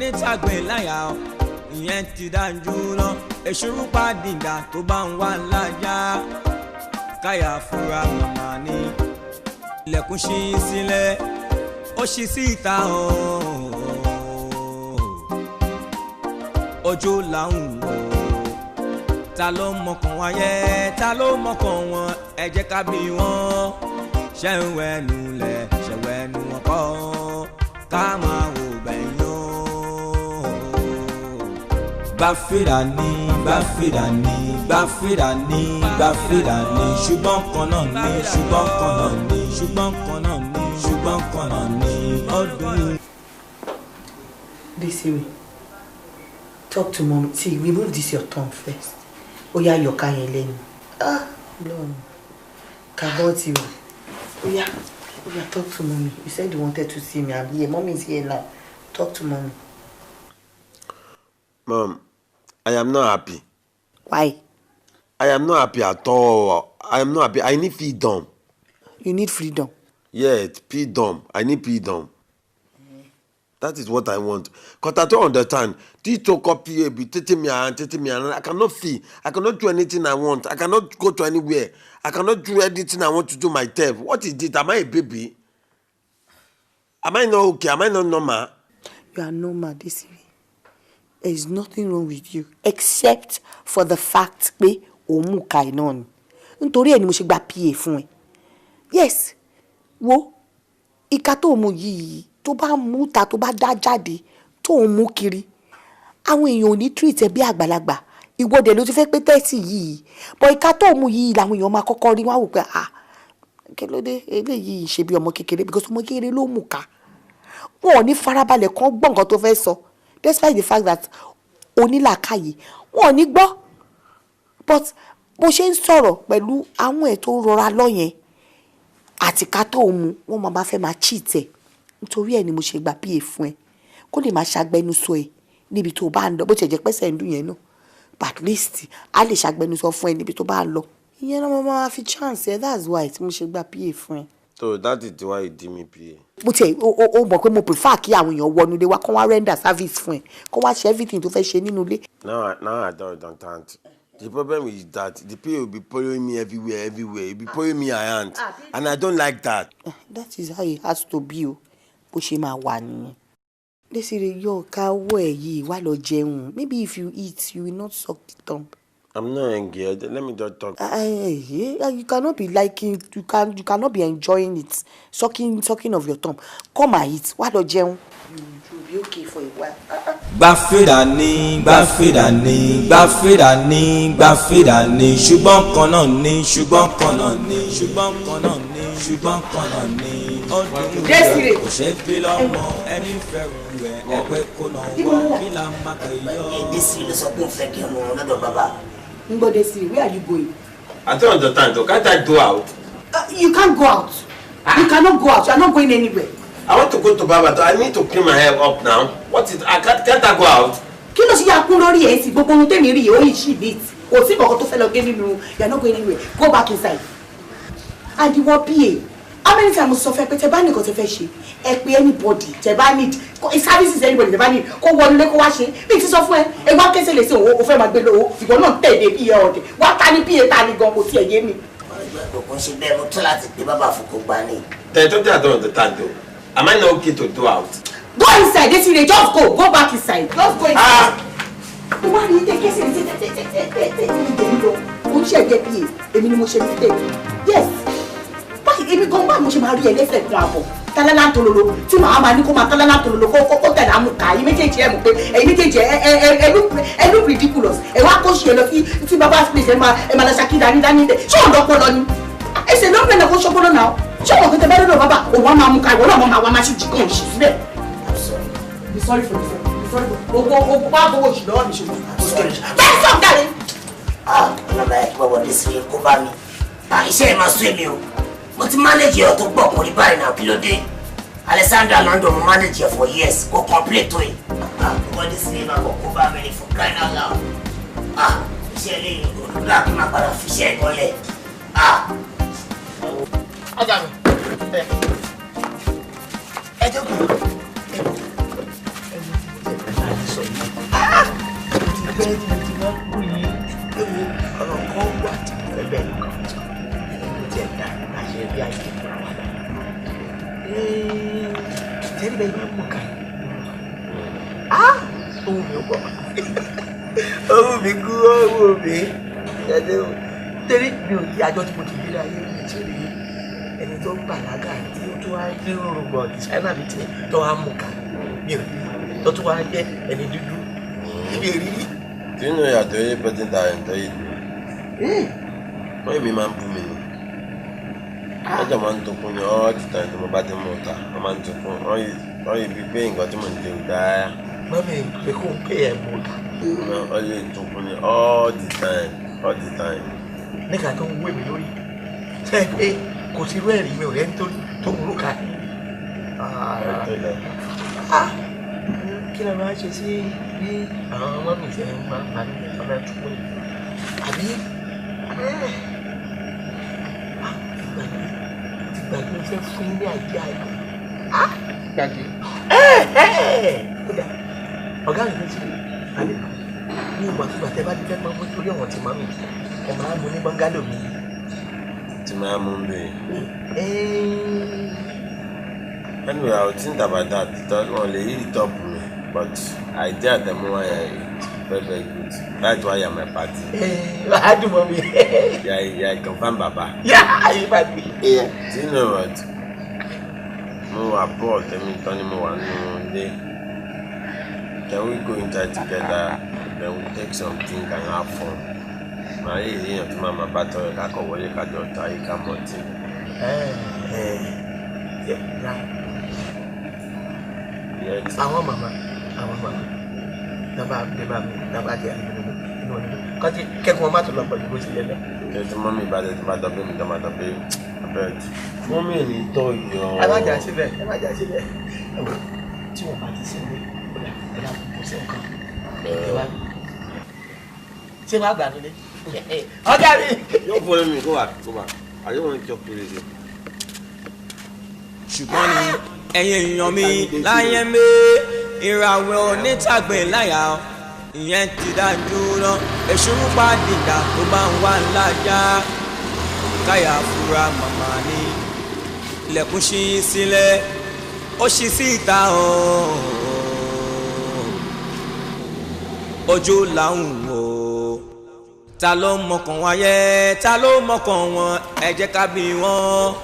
ní tàgbé láyà o, ìyẹn ti dájú lọ. Èṣùrù pàdìgbà tó bá ń wà láyà, káyà fúra màmá ni. Ilẹ̀kùn ṣí sílẹ̀, ó ṣí síta o. Ojú là ń wò, ta ló mọkàn wáyé, ta ló mọkàn wọn, ẹ jẹ́ ká bí wọn. Ṣẹ̀wẹ̀nu lẹ̀, ṣẹ̀wẹ̀nu ọkọ, ká máa wò bẹ̀yìn o. Gbàfìrà ní, gbàfìrà ní, gbàfìrà ní, gbàfìrà ní, ṣùgbọ́n kan náà ní, ṣùgbọ́n kan náà ní, ṣùgbọ́n kan náà ní, ṣùgbọ́n kan náà ní ọdún. Desire, talk to mom. See, remove this your tongue first. Ó yá, yọ̀ká yẹn lẹ́nu. Ah, Lord. Kàbọ̀ ti wà. Ó yá, ó yá, talk to mommy. You said you wanted to see me. I'm here. Mommy is here now. Talk to mommy. Mom, I am not happy. Why? I am not happy at all. I am not happy. I need freedom. You need freedom. Yeah, freedom. I need freedom. That is what I want. Because I don't understand. This talk up here be taking me around, taking me around. I cannot feel. I cannot do anything I want. I cannot go to anywhere. I cannot do anything I want to do myself. What is it? Am I a baby? Am I not okay? Am I not normal? You are normal, Desire. There is nothing wrong with you except for the fact pé òun mú ka iná ni. Nítorí ẹ̀ ni mo ṣe gba PA fún ẹ. Yes, wo ìka tó mú yìí, tó bá mú ta, tó bá dá jáde, tó ń mú kiri, àwọn èèyàn ò ní treat ẹ bí àgbàlagbà. Ìwọ dẹ̀ ló ti fẹ́ pé 30 yìí, but ìka tó mú yìí làwọn èèyàn máa kọ́kọ́ rí. Wọ́n á wò pé, "Ah, kí ló dé eléyìí ṣe bí ọmọ kékeré?" Because ọmọ kékeré ló mú ká. Wọn ò ní farabalẹ̀ kán gbọ́ nǹkan tó fẹ́ sọ, despite the fact that onílàákàyè, wọn ò ní gbọ́. But bó ṣe ń sọ̀rọ̀ pẹ̀lú àwọn ẹ̀ tó rọra lọ́yẹn àti ká tó mu, wọ́n máa fẹ́ máa cheat ẹ̀. Nítorí ẹ̀ ni mo ṣe gba PA fún ẹ, kó lè máa ṣàgbẹnusọ ẹ níbi tó bá ń lọ. Bó tiẹ̀ jẹ́ pẹ́sẹ̀ ń dùn yẹn náà, but at least a lè ṣàgbẹnusọ fún ẹ níbi tó bá ń lọ. Ìyẹn náà mo máa fi chance ẹ. That's why tí mo ṣe gba PA fún ẹ. So that is why you give me PA. Mo tiẹ̀ o mọ̀ pé mo prefer kí àwọn èèyàn wọnú ilé wa, kó wá render service fún ẹ, kó wá ṣe everything tó fẹ́ ṣe nínú ilé. Now I don't understand. The problem is that the PA will be following me everywhere, everywhere. He will be following me around. And I don't like that. That is how it has to be o. Bó ṣe máa wà nìyẹn. Desire, yọ ká owó ẹ̀ yìí, wá lọ jẹun. Maybe if you eat, you will not suck the thumb. I'm not angry. Let me just talk. You cannot be liking, you cannot be enjoying it, sucking of your thumb. Come and eat. Wá lọ jẹun. You will be okay for a while. Gbàfìrà ní, gbàfìrà ní, gbàfìrà ní, gbàfìrà ní, ṣùgbọ́n kan náà ní, ṣùgbọ́n kan náà ní, ṣùgbọ́n kan náà ní, ṣùgbọ́n kan náà ní ọdún. Desire. Kò ṣe bí lọ́mọ ẹni fẹ́rù rẹ̀, ẹgbẹ́ kò náà wọ́ kí la máa kà yọ. Desire ló sọ pé òun fẹ́ kí òun lọ́dọ̀ bàbá. Ngbo Desire, where are you going? I don't understand though. Can't I go out? You can't go out. You cannot go out. You are not going anywhere. I want to go to Baba. I need to clean my hair up now. What is I can't can't I go out? Kí ló ṣe yà kún lórí ẹ̀ sí? Gbogbo ohun tèmi rí yìí, ó yìí ṣì bíi kò sí nǹkan tó fẹ́ lọ gé nínú. You are not going anywhere. Go back inside. And ìwọ PA, how many times mo sọ fẹ́ pé tẹ bá nìkan tẹ fẹ́ ṣe, ẹ pé anybody tẹ bá need services, anybody tẹ bá need, kó wọlé kó wá ṣe. Bí ti sọ fún ẹ, ẹ wá kẹsẹ̀ lè ṣe òun, o fẹ́ máa gbé lówó, ìwọ náà tẹ̀lé PA ọ̀dẹ̀ wá. Ta ni PA? Ta ni gan? Kò tiẹ̀ yé mi. Kò ń ṣe bẹ́ẹ̀, mo tún láti pé bàbá fún kó gbá ní. There's something I don't understand though. Am I not okay to go out? Go inside, Desire. Just go, go back inside. Just go inside. Ah! Mo wá rí tẹ kẹsẹ̀ tẹ tẹ tẹ tẹ tẹ tẹ tí mi tẹ̀lé lọ. Mo ń ṣe ẹ̀jẹ̀ PA, èmi ni mo ṣe mistake. Yes, báyìí èmi gan, báyìí mo ṣe máa rí ẹlẹ́sẹ̀ kan àbọ̀ tálálá ń tololo tí màá máa ní kó máa tálálá ń tololo, kó tẹ̀lé àmú ká. Ẹ̀yin méjèèjì, ẹ̀ mọ̀ pé ẹ̀yin méjèèjì ẹ look ridiculous. Ẹ wá kó ṣe lọ sí bàbá place, ẹ máa lọ ṣakí dání dání dẹ. Ṣé òun lọ́pọlọ ni? Ẹsẹ̀ ló ń bẹ̀rẹ̀ kó ṣọpọlọ náà. Ṣé òun kò tẹ bá lọ́dọ̀ bàbá, òun á máa mú ká, ìwọ náà máa wá máa ṣe jìgàn òṣì síbẹ̀. Be sorry for yourself. Be sorry for owó owó bá gbowó oṣù lọ́wọ́ mi ṣùgbọ́n. Bẹ́ẹ̀ sọ̀ jáde. Ah, ọlọ́mọ ẹ̀ kí bọ́bọ̀ Desire kó bá mi. Ah, iṣẹ́ ẹ̀ máa sún èmi o. Mo ti manage ọ̀ tó gbọ̀ kò rí báyìí náà. Kí ló dé? Alexandra London, mo manage ẹ̀ for years, kò complain tó yìí. Ah, bọ́bọ̀ Desire máa kọ̀ kó bá mi ní, for crying out loud. Ah, iṣẹ́ ilé ìlú kí n máa padà fi iṣẹ́ ìkọlẹ̀. Ah. Ọ̀gá mi, ẹ jókòó. Ẹ wò, ẹ wò. sọ yìí. Mo ti pẹ́ tí mo ti máa ń kú yìí. Ewu ọ̀rọ̀ kan wà tí mo fẹ́ bẹ́ẹ̀ nìkan. Mo ti ẹ̀ dá láṣẹ bí ayé fúnra wa dá. Tẹ́lẹ̀ bẹ́ẹ̀ máa ń mú ká yìí. Ohun mi ò gbọ́. Ohun mi kú, ohun mi. Torí mi ò tí àjọ tí mo ti gbé láyé mi ti rí ẹni tó ń bàlágà tí ó tún wá ní rògbòn dìsáínà bíi tiẹ̀ tó wá mú ká mi ò rí tó tún wá jẹ́ ẹni dúdú mi ò rí rí. Do you know you are the only person that enjoy it? Wọ́n mi máa ń bú mi ni. Wọ́n jọ máa ń tukun ní all the time tí mo bá ti mú ta. Wọ́n máa ń tukun. Wọ́n yìí bí pé nǹkan tí mò ń jẹ ò dáa. Mọ́mí pé kó ń pè ẹ̀ mú ta. Wọ́n lè tukun ní all the time, all the time. Nígbà tó ń wé mi lórí, ṣe é pé kò sí irú ẹ̀rí mi ò rẹ́ nítorí tó ń rúkà. Kí ló máa ń ṣe sí bí àwọn ọmọ mi ṣe ń máa ń parí ọmọ ẹ̀ tún wọ̀nyí? Àbí ti gbàgbé fẹ́ fún yín ní àjẹ́ àìkú. Gbàgbé. Kódà ọ̀gá mi ti rí àbí ní ìgbàkúgbà tẹ́ bá ti fẹ́ máa mú torí ọ̀wọ́n ti máa mi ẹ̀ máa mú ní bọ́ngálò mi. Ti máa mú bẹ́ẹ̀. Anyway, I would think about that. Wọn lè yí top mi, but idea tẹ̀ mú wáyà is very very good. That's why I'm a party. Wàá dùn mọ́ mi. Yeah, confirm baba. Yeah, you might be. Do you know what? Mo wà bored, tẹ́mi tán ni mo wà nínú ilé. Can we go inside together? Then we take something and have fun. Màá rí èèyàn tó máa máa bá tọrọ kákọ̀ wọlé kájọ ta ayé ká mọ̀ tí. Àwọn màmá, àwọn màmá, nàbà bá mi, nàbà jẹ́ àgbẹ̀dẹ̀ inú ọ̀nà kọ́tí kẹ́kọ̀ọ́ wọn má tó lọ pẹ̀lú bó ṣe lẹ́lẹ́. Kẹ́tí mọ́mí bá tẹ̀ tó bá dọ̀ bí mi tó máa dọ̀ bí abẹ́rẹ́ tí. Mọ́mí ò ní tọ́ yọ. Ẹ má jà síbẹ̀, ẹ má jà síbẹ̀. Tí wọ́n bá ti sinmi, ó dà ẹ dà kó sí nǹkan. Ṣé wàá gbà nílé? Ọ̀gá mi. Yóò follow me, go back, go back. I don't want to talk crazy. Ṣùgbọ́n ni ẹ̀yin èèyàn mi láyé mi ìràwẹ̀ onítàgbé láyà ìyẹn ti dájú lọ èṣù ń pa dìgbà tó bá ń wá lájà káyà fura màmá ni ilẹ̀kùn ṣí sílẹ̀ ó ṣí síta ojú làwọn wò ta ló mọkàn wáyé ta ló mọkàn wọn ẹ jẹ́ ká bí wọn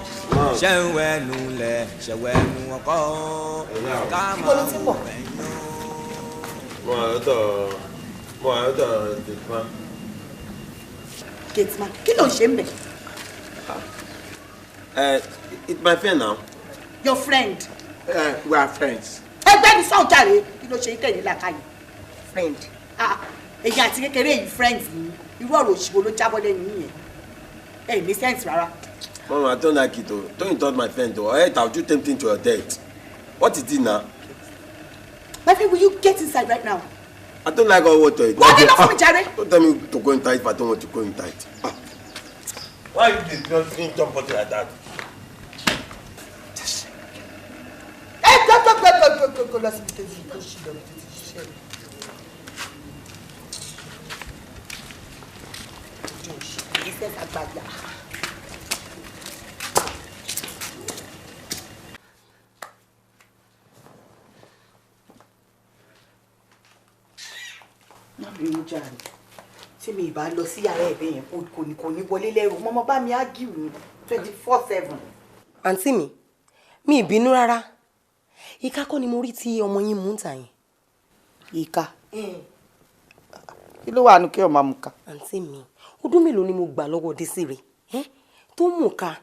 ṣẹ̀wẹ̀nu lẹ̀ ṣẹ̀wẹ̀nu ọkọ̀ ká máa wọ̀ ẹ̀yán. Mo wà lọ́dọ̀ gateman. Gateman, kí ló ń ṣe ń bẹ̀? It's my friend now. Your friend? We are friends. Ẹgbẹ́ mi sọ̀rọ̀ jàre, kí ló ṣe ń tẹ̀lé làkàyè? Friend. Èyí àti kékeré yìí friends ni irú ọ̀rọ̀ òṣìwò ló jábọ́ lẹ́nu yẹn. Ẹ ní sense rárá. Mama, I don't like it though. Don't insult my friend though. Or else I'll do tempting to your death. What is it now? My friend, will you get inside right now? I don't like all water. What did you for me, Jerry? Don't tell me to go inside if I don't want to go inside. Ah. Why you dey just drink somebody like that? Hey, go, go, go, go, go, go, go, go, go. Má bínú jàre, tí mi ìbá lọ sí yàrá ẹ̀bẹ̀ yẹn kò ní wọlé lẹ́rù mọ́mọ́ bá mi ágìrì ní 24/7. Àǹtí mi, mi ì bínú rárá. Ìka kọ́ ni mo rí tí ọmọ yín mú ń tà yẹn. Ìka? Kí ló wà nù kí ọmọ mú ka? Àǹtí mi, ọdún mélòó ni mo gbà lọ́wọ́ Desire tó mú ka.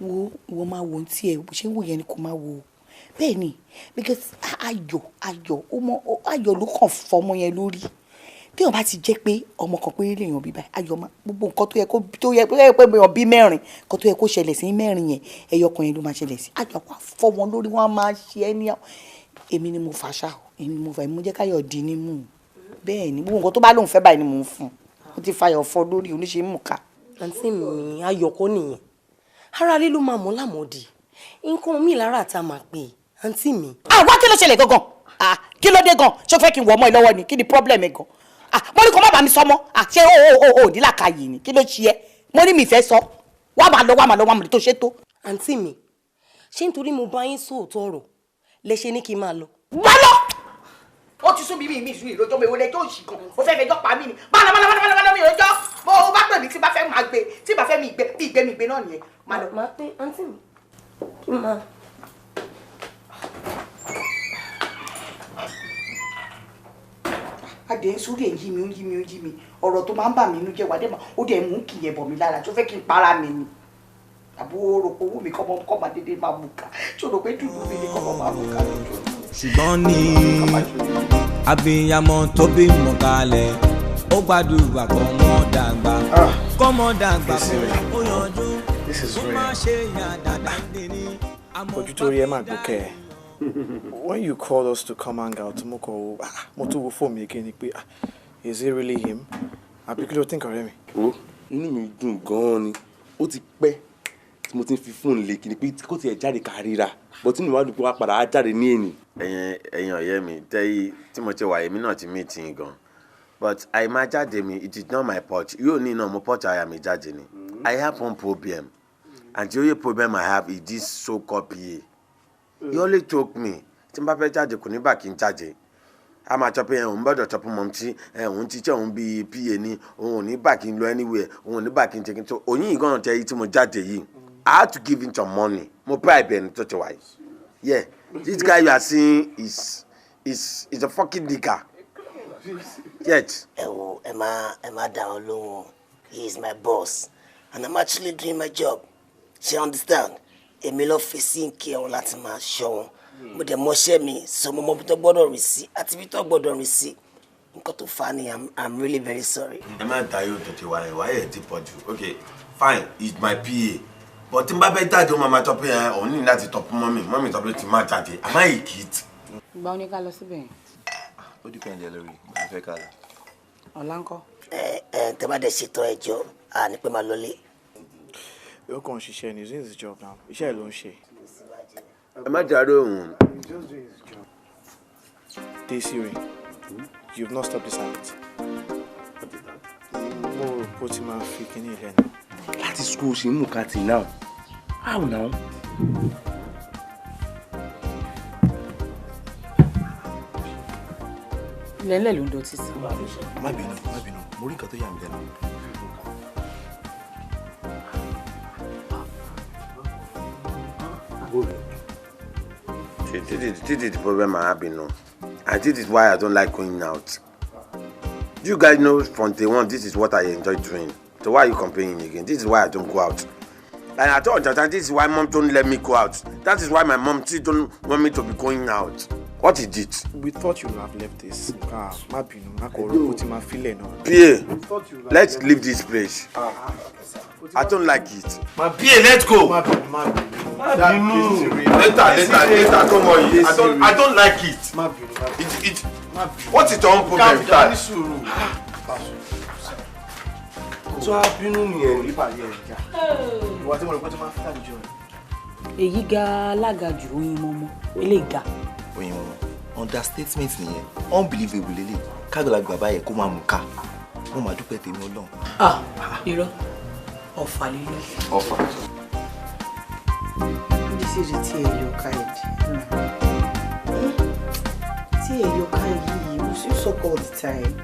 Wo ìwọ máa wo ohun tí ẹ bó ṣe ń wò yẹn ni kò máa wo. Bẹ́ẹ̀ ni, because ayọ̀ ayọ̀ ọmọ ayọ̀ ló kàn fọmọ yẹn lórí. Téèyàn bá ti jẹ́ pé ọmọ kan péré lèèyàn bí báyìí, ayọ̀ máa gbogbo nǹkan tó yẹ kó tó yẹ pé èèyàn bí mẹ́rin, nǹkan tó yẹ kó ṣẹlẹ̀ sí mẹ́rin yẹn, ẹyọ kan yẹn ló máa ṣẹlẹ̀ sí. Ayọ̀ wá fọ́ wọn lórí, wọ́n á máa ṣe ẹ́ ní. Èmi ni mo fà ṣá o, èmi ni mo fà, èmi mo jẹ́ káyọ̀ di ní mú. Bẹ́ẹ̀ ni, gbogbo nǹkan tó bá lóun fẹ́ báyìí ni mò ń fún un. Ó ti fayọ̀ fọ́ lórí oníṣe mú ká. Àǹtí mi, ayọ̀ kọ́ nìyẹn. Ara lé ló máa mọ̀ lámọ̀dì. Nǹkan mi lára àta máa pè é, àǹtí mi. Àwa kí ló ṣẹlẹ̀ gangan? Ah, kí ló dé gan? Ṣó fẹ́ kí n wọ̀ ọmọ ẹ lọ́wọ́ ni? Kí ni problem ẹ gan? Ah, mo ní kó má bàa mi sọ mọ́. Ah, ṣé o ní làkàyè ni? Kí ló ṣe ẹ́? Mo ní mi fẹ́ sọ. Wá máa lọ, wá máa lọ, wá máa lọ tó ṣe tó. Àǹtí mi, ṣé nítorí mo bá yín sóòótọ́ ọ̀rọ̀ lẹ ṣe ní kí n máa lọ? Wá lọ. Ó ti sún mi, mi ìsún ìrojọ́ mi, ìwọlé tó ṣì kan ó fẹ́ fẹjọ́ pa mí ni. Má lọ, má lọ, má lọ, má lọ, mi ìrojọ́. Bó o bá pè mí, tí bá fẹ́ máa gbé, tí bá fẹ́ mi gbé, mi gbé, mi gbé náà nìyẹn. Má lọ. Máa pé àǹtí mi kí n máa. Adé ń sórí ẹ̀, yí mi, ó ń yí mi, ó ń yí mi. Ọ̀rọ̀ tó máa ń bà mí inú jẹ́ wà dé mà ó dẹ̀ mú kì í yẹn bọ̀ mí lára. Tó fẹ́ kí n para mi ni? Àbó rò pé owó mi kọ́ mọ́ kọ́ máa dédé máa mú ká? Tó rò pé dùdú mi ni kọ́ mọ́ máa mú ká lójú? Ṣùgbọ́n ní abiyamọ tó bímọ kalẹ̀, ó gbàdúrà kọ́mọ dàgbà, kọ́mọ dàgbà, ó yanjú, This is ó má real. ṣe yà dáadáa ní. Ojú tó rí ẹ máa gbókẹ́ ẹ. When you called us to come hang out, mo kọ, ah, mo tún wo fóònù mi again ni pé, ah, is it really him? Àbí kí ló think, ọ̀rẹ́ mi? Ó inú mi dùn gan-an ni. Ó ti pẹ́ tí mo ti ń fi fóònù lé kí ni pé kó tiẹ̀ jáde ká ríra, but inú mi wá dùn pé wá padà á jáde ní èní. Ẹ̀yin ọ̀yẹ́ mi tẹ́yí tí mo ti wà, èmi náà ti meet yín gan, but àìmá jáde mi, it is not my fault. Yóò ní iná mo port ara mi jáde ni. I have one problem, and the only problem I have is this so called PA. He only took me. Tí n bá fẹ́ jáde, kò ní bá kí n jáde, a máa tọ́ pé ẹ̀ òun gbọ́dọ̀ tọ́ fún mọ́mí ẹ̀ òun ti tẹ́ òun bíi PA ni. Òun ò ní bá kí n lọ anywhere, òun ò ní bá kí n ṣe kí n tó òyìn ìgànnà tẹ́ yìí tí mo jáde yìí. I had to give him some money. Mo bribe ẹni tó ti wáyé. Yeah, this guy you are seeing is a fucking nigger yet. Ẹ wo, ẹ má dá wọn lóhùn. He is my boss and I'm actually doing my job, ṣe understand? Èmi ló fi sí nkí ẹ̀wọ̀n láti máa ṣọ́ wọn. Mo dẹ̀ mọṣẹ́ mi, so mo mọ ibi tó gbọ́dọ̀ rìn sí àti ibi tó gbọ́dọ̀ rìn sí. Nǹkan tó fà á ni. I'm really very sorry. Ẹ má ta yóò tó ti wáyé wáyé ti pọ̀ jù. Okay, fine, he's my PA, but tí n bá fẹ́ jáde, ó máa ma tọ́ pé ẹ òun ní láti tọ́ fún mummy. Mummy tọ́ pé tí má jáde. Am I a kid? Ìgbà wo ni ká lọ síbẹ̀ yẹn? Ó depend lórí mo fẹ́ ká lọ. Ọ̀la ńkọ́? Ẹ ẹ, tẹ bá dẹ̀ ṣètò ẹjọ́ à ní pé máa lọlé. Ó kàn ń ṣiṣẹ́ ni. He's doing his job now. Iṣẹ́ ẹ̀ ló ń ṣe. Ẹ má jáde òun. He's just doing his job. Desire, you've not stopped this habit. Mo rò pé ó ti máa fi kíní ilẹ̀ náà. Láti school ṣe ń mú ká tì now, how now? Ilẹ̀ ńlẹ̀ ló ń dọ̀tí sí. Má bínú, má bínú, mo rí nǹkan tó yà mí lẹ́nu. This is the problem I have, you know. And this is why I don't like going out. You guys know from day one, this is what I enjoy doing. So why are you complaining again? This is why I don't go out. And I told you, this is why mom don't let me go out. That is why my mom still don't want me to be going out. What is it? We thought you would have left this. Ah, má bínú, má kọ̀ rò pé ó ti máa filẹ̀ náà. PA, let's leave this place. I don't like it. Má PA, let's go. Má bínú, má bínú. Má bínú. Later, later, later, come on. I don't like it. Má bínú, má bínú. What is your own problem with Calm down, ní that? sùúrù. Tó a bínú nìyẹn. Orí pàdé ẹ̀ jà. Ìwà tí mo rò pé ó ti máa fi àlejò rẹ̀. Èyí ga alága jù, oyin mọ́mọ́ eléyìí ga. Oyin wọn, understatement nìyẹn. Unbelievable lélẹ̀, kágbàlagbà báyẹn kó máa mú ká. Mo máa dúpẹ́ tèmi Ọlọ́run. Ah, irọ́, ọ̀fà lílé. Ọfà. Desire, tí ẹ yọ ká ẹ dì tí ẹ yọ ká yìí, you still suck all the time.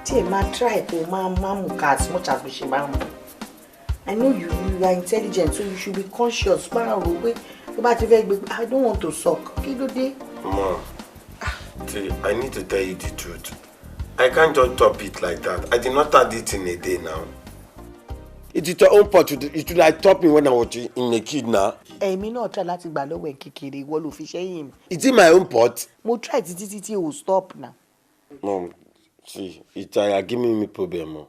Tí ẹ máa try kó máa mú ká as much as bó ṣe máa mú. I know you are intelligent, so you should be conscious. Máa rò pé tó bá ti fẹ́ gbé, "I don't want to suck." Kí ló dé? Mom, see, I need to tell you the truth. I can't just stop it like that. I did not start it in a day now. It is your own fault. It would like stop me when I was in a kid now. Èmi náà try láti gbà lọ́wọ́ ẹ̀ kékeré, ìwọ ló fi ṣẹ́yìn mi. Is it my own pot? Mo try títí títí, o stop now. Mom, see, it's giving me problem. Oh.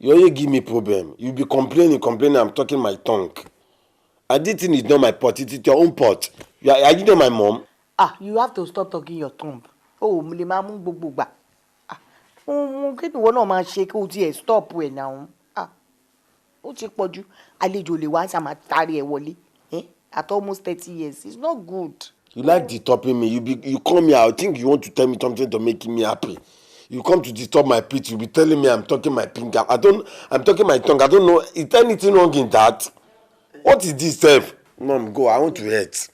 You only give me problem. You be complaining, complaining, I'm talking my tongue. And this thing is not my pot. It is your own pot. Are you not my mom? Ah, you have to stop talking your tongue. O ò lè máa mú gbogbo gbà. Ah, mo kí ni ìwọ náà máa ṣe kó o tiẹ̀ stop ẹ̀ náà? Ah, ó ti pọ̀ jù. Àlejò lè wá sàmà tari ẹ̀ wọlé. Eh? At almost 30 years, it's not good. You like disturbing me. You come here, I think you want to tell me something to make me happy. You come to disturb my peace. You be telling me I'm talking my finger. I don't. I'm talking my tongue. I don't know. Is there anything wrong in that? What is this self? Mom, go. I want to eat.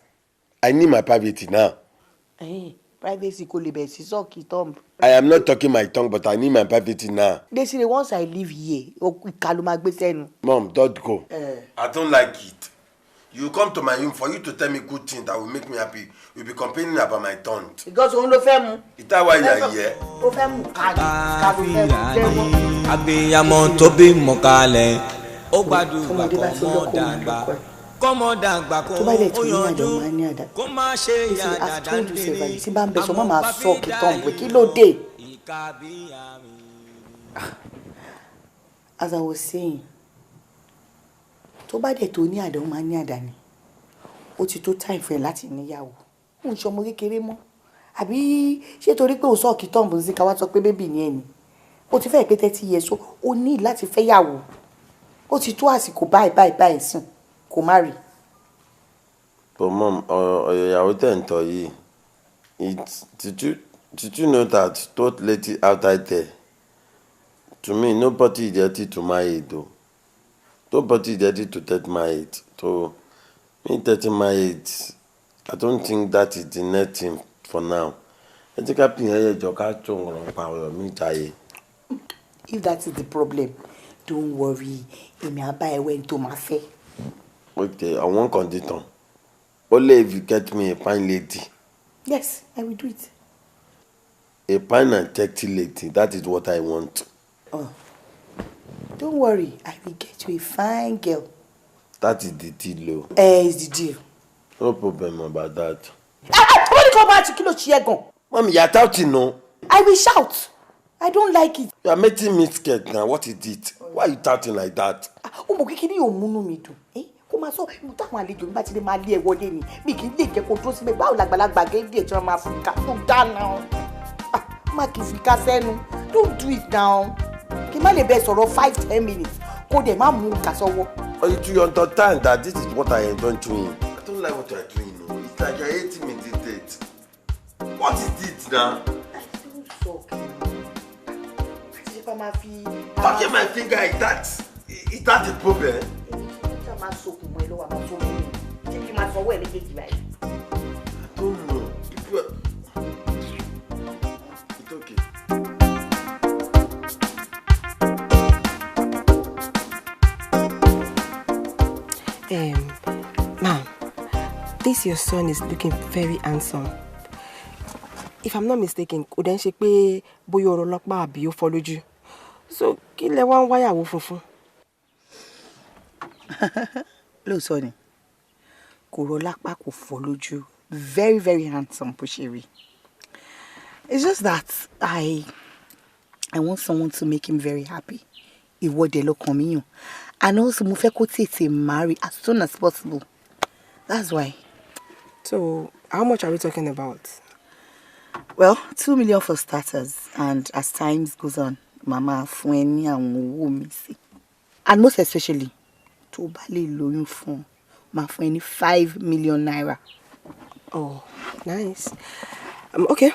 I need my privacy now. Privacy kò lè bẹ̀rẹ̀ sí suck thumb. I am not talking my tongue, but I need my privacy now. Desire, once I leave here, ìka ló máa gbé sẹ́nu. Mom, don't go. I don't like it. You come to my room for you to tell me good things that will make me happy. You be complaining about my tongue. Because òun ló fẹ́ mu. Is that why you are here? Ó fẹ́ mu ká ní ká ló fẹ́ mu jẹ́wọ́. Abiyamọ tó bímọ kalẹ̀, ó gbàdúrà Tọmọdé bá ti kọ́mọ lọ́kọ, máa dàgbà, lọ́kọ ẹ̀. kọ́mọ dàgbà kó Tó bá dẹ̀ ó tún ní àdá, yanjú, ó máa ní àdá. kó má ṣe You see, yàdàdà I've told you níní. severally, tí bá ń bẹ sọ, má máa Àmọ́ suck bá fi thumb dá kí ló dé? ìka bí àmì. As I was saying, tó bá dẹ̀ tó ní àdá, ó máa ní àdá ni. Ó ti tó time fún ẹ láti níyàwó. Ó ń ṣọmọ kékeré mọ́. Àbí ṣé torí pé o suck thumb sí ká wá sọ pé baby ni ẹ ni? Ó ti fẹ́ pé 30 years, so ó ní láti fẹ́ yàwó. Ó ti tó àsìkò báyìí báyìí báyìí sùn kò má rí. But mom, ọ̀rọ̀ ìyàwó tẹ̀ ń tọ́ yìí, it did you know that those lady outside there, to me, nobody is ready to marry though. Nobody is ready to get married. So me getting married, I don't think that is the next thing for now. Ẹ jẹ́ ká pìyàn yẹ jọ ká tó ọ̀rọ̀ pa ọ̀rọ̀ mi jàre. If that is the problem, don't worry. Èmi á bá ẹ wẹ́ni tó máa fẹ́. Okay, on one condition. Only if you get me a fine lady. Yes, I will do it. A fine and sexy lady, that is what I want. Oh. Don't worry, I will get you a fine girl. That is the deal o. Eh, it's the deal. No problem about that. Ah, ah, wọ́n ní kí wọ́n bá ti kí ló ṣe é gan. Mommy, you are shouting no. I will shout. I don't like it. You are making me scared now. What is it? Why are you shouting like that? Ó mọ̀ kékeré yóò múnú mi dùn. Eh, kó máa sọ ibi táwọn àlejò mi bá ti lè máa lé ẹ wọlé ni. Mi kì í lè jẹ́ kó dúró síbẹ̀. Báwo làgbàlagbà gédé tí wọ́n máa fi ká tó dáná? Ah, má kì í fi ká sẹ́nu. Don't do it now. Kí n má lè bẹ sọ̀rọ̀ 5-10 minutes. Kó dẹ̀ má mú ìka sọ́wọ́. But you understand that this is what I enjoy doing. I don't like what you are doing. No. It's like you are hating me this date. What is it now? Àti ṣe pa máa fi. Talking my finger is that is that the problem? Ṣé máa sokùn mọ́ ẹ lọ́wọ́ àmọ́ sórí mi? Ṣé kí n máa fọwọ́ ẹ méjèèjì báyìí? I don't know. People are. It's okay. Ma'am, this your son is looking very handsome. If I'm not mistaken, kò dẹ̀ ń ṣe pé bóyá ọ̀rọ̀ ọlọ́pàá àbí ó fọ́ lójú. So kí lẹ wá ń wáyàwó funfun? Lóòótọ́ ni, kò rọ lápá, kò fọ́ lójú, very very handsome bó ṣe rí. It's just that I want someone to make him very happy. Ìwọ dẹ̀ lọ́kàn mi yàn, and also mo fẹ́ kó tètè marry as soon as possible. That's why. So how much are we talking about? Well, 2 million for starters, and as times goes on, màá fún ẹ ní àwọn owó mi sí. And most especially, tó bá lè lóyún fún un, màá fún ẹ ní ₦5 million. Oh, nice. Okay.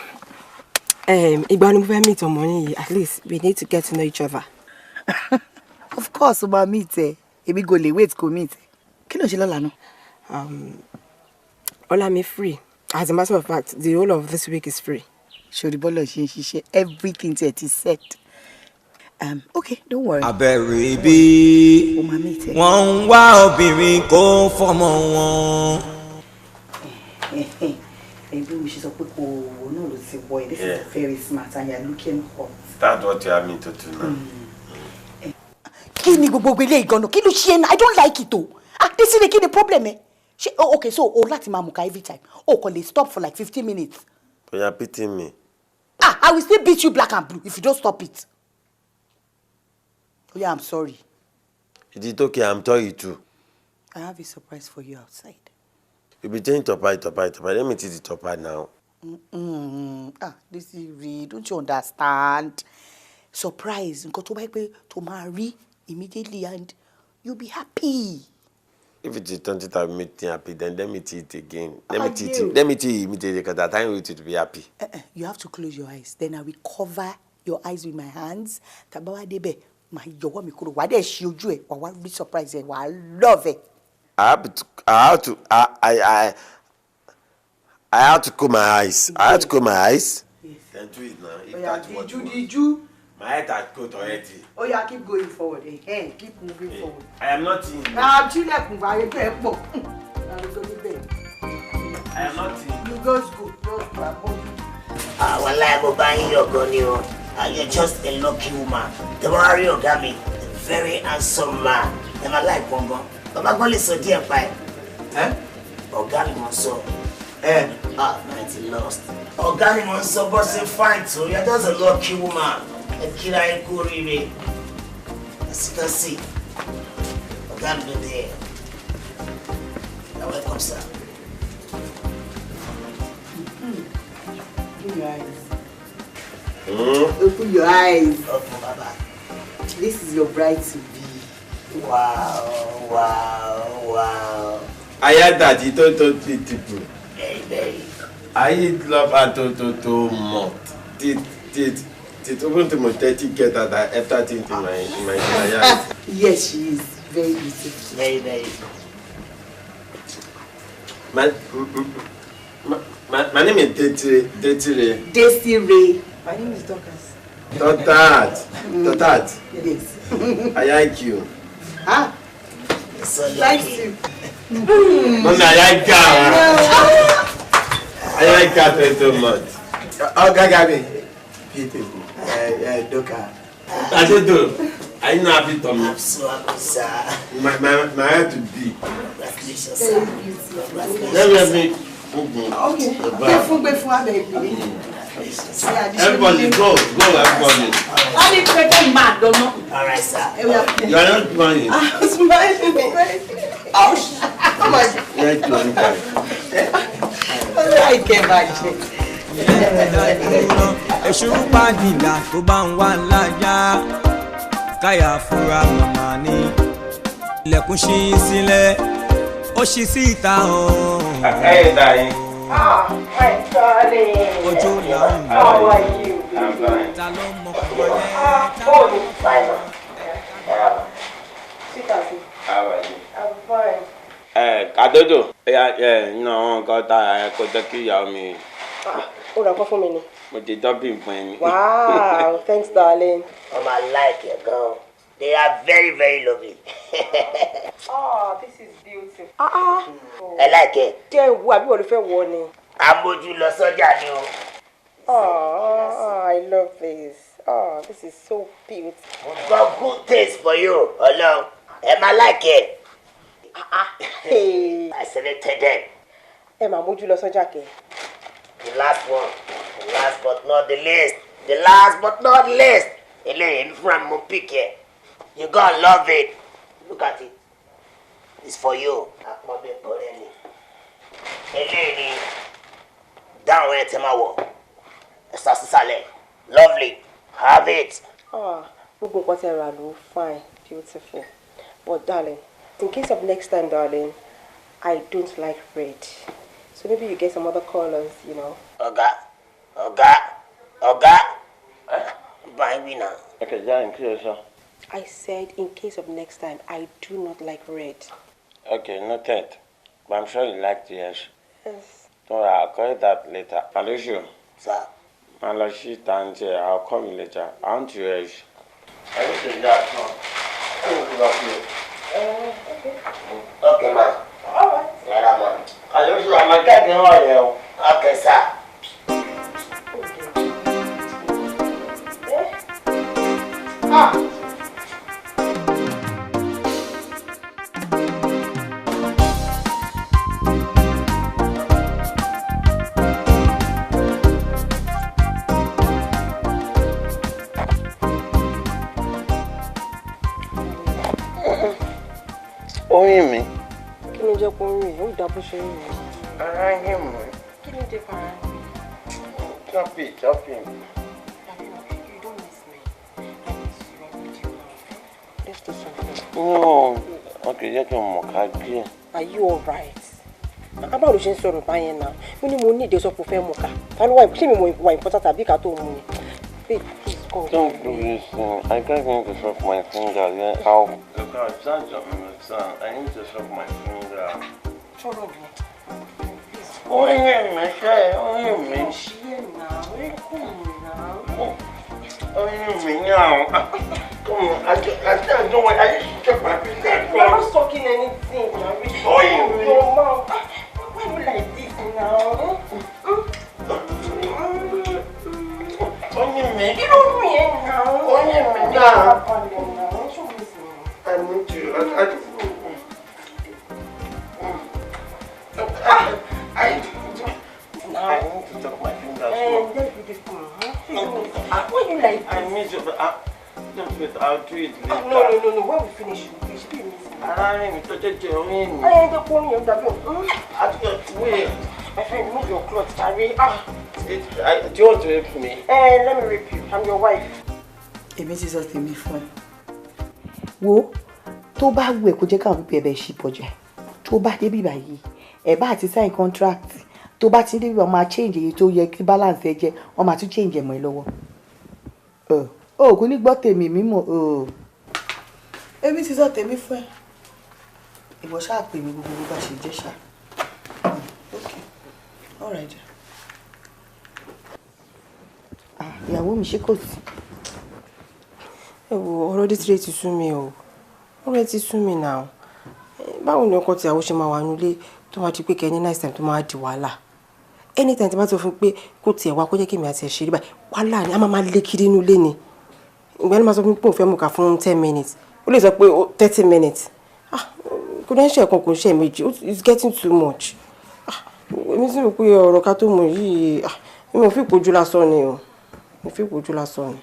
Ìgbà ni mo fẹ́ meet ọmọ yín yìí? At least we need to get to know each other. Of course, o máa meet ẹ. Èmi go lè wait kó meet ẹ. Kí ló ń ṣe lọ́la náà? Ọlá mi free. As a matter of fact, the whole of this week is free. Ṣòrí bọ́lọ̀ ṣe ń ṣiṣẹ́, everything tiẹ̀ ti set. Okay, don't worry. Abẹ́rẹ́ ibi O máa meet ẹ. Wọ́n ń wá obìnrin kó fọmọ wọn. Ẹbí mi ṣe sọ pé kò wò náà ló ti wọ ẹ. This is very smart and you are looking hot. That's what you have me to do now. Kí ni gbogbo ilé ìgànnà? Kí ló ṣe é náà? I don't like it o. Ah, Desire, kí ni problem ẹ? Ṣé, oh, okay, so o láti máa mùka every time? O kò lè stop for like 15 minutes? But you are beating me. Ah, I will still beat you black and blue if you don't stop it. Oh yeah, I'm sorry. It is okay, I'm sorry too. I have a surprise for you outside. You be saying topa, topa, topa. Let me see the topa now. Ah, Desire, don't you understand? Surprise, nǹkan tó bá yẹ pé tó máa rí immediately and you'll be happy. If it is 20,000 make me happy, then let me see it again. Let me see it. Let me see it immediately because I can't wait to be happy. You have to close your eyes. Then I will cover your eyes with my hands. Tá bá wá débẹ̀, màá yọwọ́ mi kúrò. Wàá dẹ̀ ṣí ojú ẹ̀, wàá wá rí surprise ẹ̀, wàá love ẹ̀. I have to close my eyes. I have to close my eyes. Yes. Then do it now. If Oya, that's what you want. Diju. My head has cold already. Oya, keep going forward. Hey, keep moving forward. I am not in. Ah, ṣílẹ̀kùn wàá ẹgbẹ́ ẹ̀ pọ̀. I am not in. You just go. Just go. Ah, wàláhì mo bá yín yọ̀ gan ni o. You're just a lucky woman. Tẹ́ bá wá rí ọ̀gá mi, a very handsome man. Ẹ máa láì pọ̀ gan. Bàbá gan lè sọ díẹ̀ pa ẹ̀. Ọ̀gá mi mo sọ. Ah, man, ti lost. Ọ̀gá mi mo sọ bó ṣe fine tó. You're just a lucky woman. Ẹ kíra ẹ kú oríire. As you can see, ọ̀gá mi ló dé ẹ̀. You're welcome, sir. Open your eyes. Open your eyes. Open, Baba. This is your bride to be. Wow, wow, wow. I heard that you don't people. Very, very. I love her to much. Did open to my 30 get that after thing in my eyes. Yes, she is very beautiful. Very, very. My name is Desiree. Desiree. My name is Dorcas. Dorcas. Dorcas. Yes. I like you. Ah. So like you. No, I like her. I like her so much. Oh, Gagabi. Beautiful. Dorcas. I just do. I know happy to me. I'm so happy, sir. My head to be. Congratulations, sir. Let me. Okay. Gbé fún abẹ ìpínlẹ̀. Everybody go, everybody. Wọ́n ní pé kí n máa dọ́nà. All right, sir. You are not smiling. I'm smiling. Ouch. Oh my God. Láìkẹ́ bàjẹ́. Èṣù pàdìdà tó bá ń wà láyà. Káyà fúnra màmá ni. Ilẹ̀kùn ṣí sílẹ̀, ó ṣí síta o. Hey, darling. Ah, my darling. Ojú là ń bọ̀. How are you? I'm fine. Ta ló mọ̀ pẹ̀lẹ́? Ah, oh, fine. Sweetheart. How are you? I'm fine. Kàdódò. Nínú àwọn nǹkan tá a kò jẹ́ kí ìyàwó mi. Ó ra ọkọ fún mi ni. Mo ti dọ́bìn fún ẹ ni. Wow, thanks, darling. Ọmọ like ẹ gan. They are very, very lovely. Oh, this is beautiful. Ah, ah. I like it. Jẹ́ ìwú àbí wọ́n ló fẹ́ wọ ni. Amójú lọ sọ́jà ni o. Oh, I love this. Oh, this is so beautiful. We've got good taste for you, Ọlọ́run. Ẹ máa like it. Ah, ah. Hey. I selected them. Ẹ máa mójú lọ sọ́jà kẹ́. The last one. The last but not the least. The last but not the least. Eléyìí ń fúnra mi mo pick ẹ. You gonna love it. Look at it. It's for you. Àpọ̀bẹ bọ̀rẹ̀ ni. Eléyìí ni dáhùn ẹ̀ tẹ́ máa wọ̀. Ẹ̀sà sísàlẹ̀. Lovely. Have it. Ah, gbogbo nǹkan tẹ́ rà ló fine, beautiful. But darling, in case of next time, darling, I don't like red. So maybe you get some other colors, you know. Ọ̀gá, ọ̀gá, ọ̀gá. Báyìí wí náà. Okay, jẹ́ kí o sọ. I said, in case of next time, I do not like red. Okay, noted. But I'm sure you like the yes. Yes. Don't worry, I'll call you that later. Aloysius. Sir. I'll call you later. I want to yes. I want to get Okay. Okay, ma. All right. Yeah, ma. Aloysius, I'm a guy. Okay, sir. Ah. Oyin mi. Kí ni jẹ́ kó rìn? Ó dá bó ṣe ń rìn. Ara ń yín mi. Kí ni jẹ́ fara ń rìn? Chop it, chop it. You don't miss me. I miss you. I need you now. Let's do something. No, Ok, jẹ́ kí n mọ̀ ká díẹ̀. Are you alright? Báwo ló ṣe ń sọ̀rọ̀ báyẹn náà? Mo ní mo ní ìdí sọ pé o fẹ́ mú ká. Ta ló wà, ṣé mi mo wà important àbí ìka tó mú ni? Babe, please come. Don't do this thing. I can't need to suck my finger. Yeah, I'll. Look, I I need to suck my finger. Sọ̀rọ̀ mi. Ó yẹ mi ṣe, ó yẹ mi. Ó ṣe é náà, ó kù náà. Ó yẹ mi náà. Come on, I don't want, I just suck my finger. You're not sucking anything. Ó yẹ mi. Your mouth. Why you like this now? Ó yẹ mi. Kí ló ń rìn ẹ́ náà? Ó yẹ mi náà. I need you. I need to suck my fingers. Why you like this? I miss you, but don't wait, I'll do it later. No. When we finish, you should be missing. I need to touch your hand. I ain't going to Wait. My friend, move your clothes, Harry. Do you want to rape me? Let me rape you. I'm your wife. Èmi ti sọ tèmi fún ẹ. Wo, tó bá wù ẹ́ kó jẹ́ káwọn pípẹ́ ẹ̀bẹ̀ ṣì pọ̀jù ẹ̀. Tó bá débí báyìí, ẹ̀ bá àti sign contract. Tó bá ti ń débí, wọ́n máa change èyí tó yẹ kí balance ẹ jẹ́, wọ́n máa tún change ẹ̀ mọ́ ẹ lọ́wọ́. O kò ní gbọ́ tèmi mímọ́. Èmi ti sọ tèmi fún ẹ. Ìwọ ṣáà pè mí gbogbo bó bá ṣe jẹ́ ṣá. Okay, all right. Ìyàwó mi, ṣé kò sí? Ẹ wo, ọ̀rọ̀ Desire ti sú mi o. Ọ̀rọ̀ ti sú mi náà. Báwo ni ọkọ tìyàwó ṣe máa wà nílé tó máa di pé kẹ́ni nice time tó máa di wàhálà? Anytime tí bá ti sọ fún pé kó tiẹ̀ wá kó jẹ́ kí èmi àti ẹ̀ ṣeré báyìí, wàhálà ni, a máa máa lé kiri inú ilé ni. Ìgbà ni máa sọ fún mi pé òun fẹ́ mú ká fún 10 minutes. Ó lè sọ pé 30 minutes. Kò dẹ́ ń ṣe ẹ̀kan, kò ń ṣe méjì. It's getting too much. Èmi sì rò pé ọ̀rọ̀ ká tó mọ̀ yìí, èmi ò fi ìpojú lásán ni o. Mo fi ìpojú lásán ni.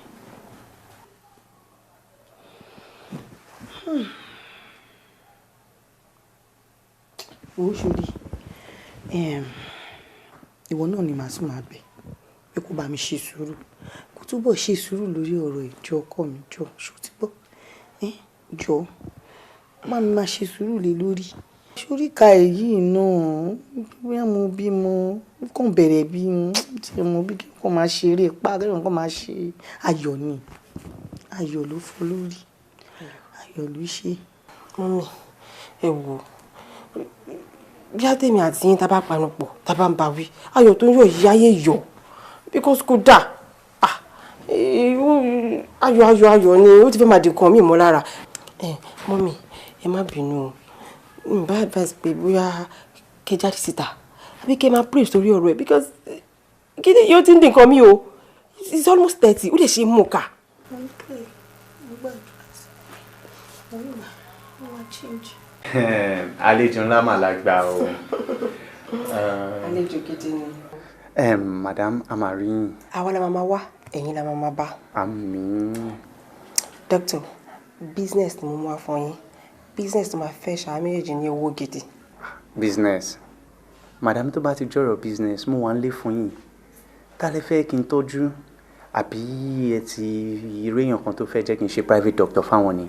Owó ṣorí, ìwọ náà ni màá tún máa bẹ̀ pé kó bá mi ṣe sùúrù, kó túbọ̀ ṣe sùúrù lórí ọ̀rọ̀ ìjọ ọkọ mi. Jọ, ṣó ti gbọ́? Jọ, má mi máa ṣe sùúrù lé lórí sórí ka èyí náà. Bóyá mo bímọ kàn bẹ̀rẹ̀ bí tí mo bí kí n kàn máa ṣe eré ipá, kí n kàn máa ṣe ayọ̀ ni. Ayọ̀ ló fọ́ lórí, ayọ̀ ló ṣe. Mummy, ẹ wò bí àtẹ̀mí àti yín tá bá panu pọ̀, tá bá ń bá wí, ayọ̀ tó ń yọ̀ yìí ayé yọ̀, because kò dáa. Ayọ̀, ayọ̀, ayọ̀ ni ó ti fẹ́ máa di nǹkan míì mọ́ lára. Mummy, ẹ má bínú o. N bá advice pé bóyá kẹ́ jáde síta àbí kẹ́ máa pray sórí ọ̀rọ̀ ẹ̀, because kí ni yóò ti ń di nǹkan mi o. It's almost 30, ó lè ṣe mú ká. Mo ń pray, mo gbàdúrà sí i, mo ń gbà, mo máa change. Àlejò ńlá mà la gbà o. Àlejò gidi ni. Madam, a máa rí yín. Àwa la máa wá, ẹ̀yin la máa bá. Àmín. Doctor, business ni mo mú wá fún yín, business tó máa fẹ́ ṣàá méjèèjì ní owó gidi. Business, madam, tó bá ti jọ̀rọ̀ business, mo wà ń lé fún yín. Ta lẹ fẹ́ kí n tọ́jú? Àbí ẹ ti rí èèyàn kan tó fẹ́ jẹ́ kí n ṣe private doctor fáwọn ni?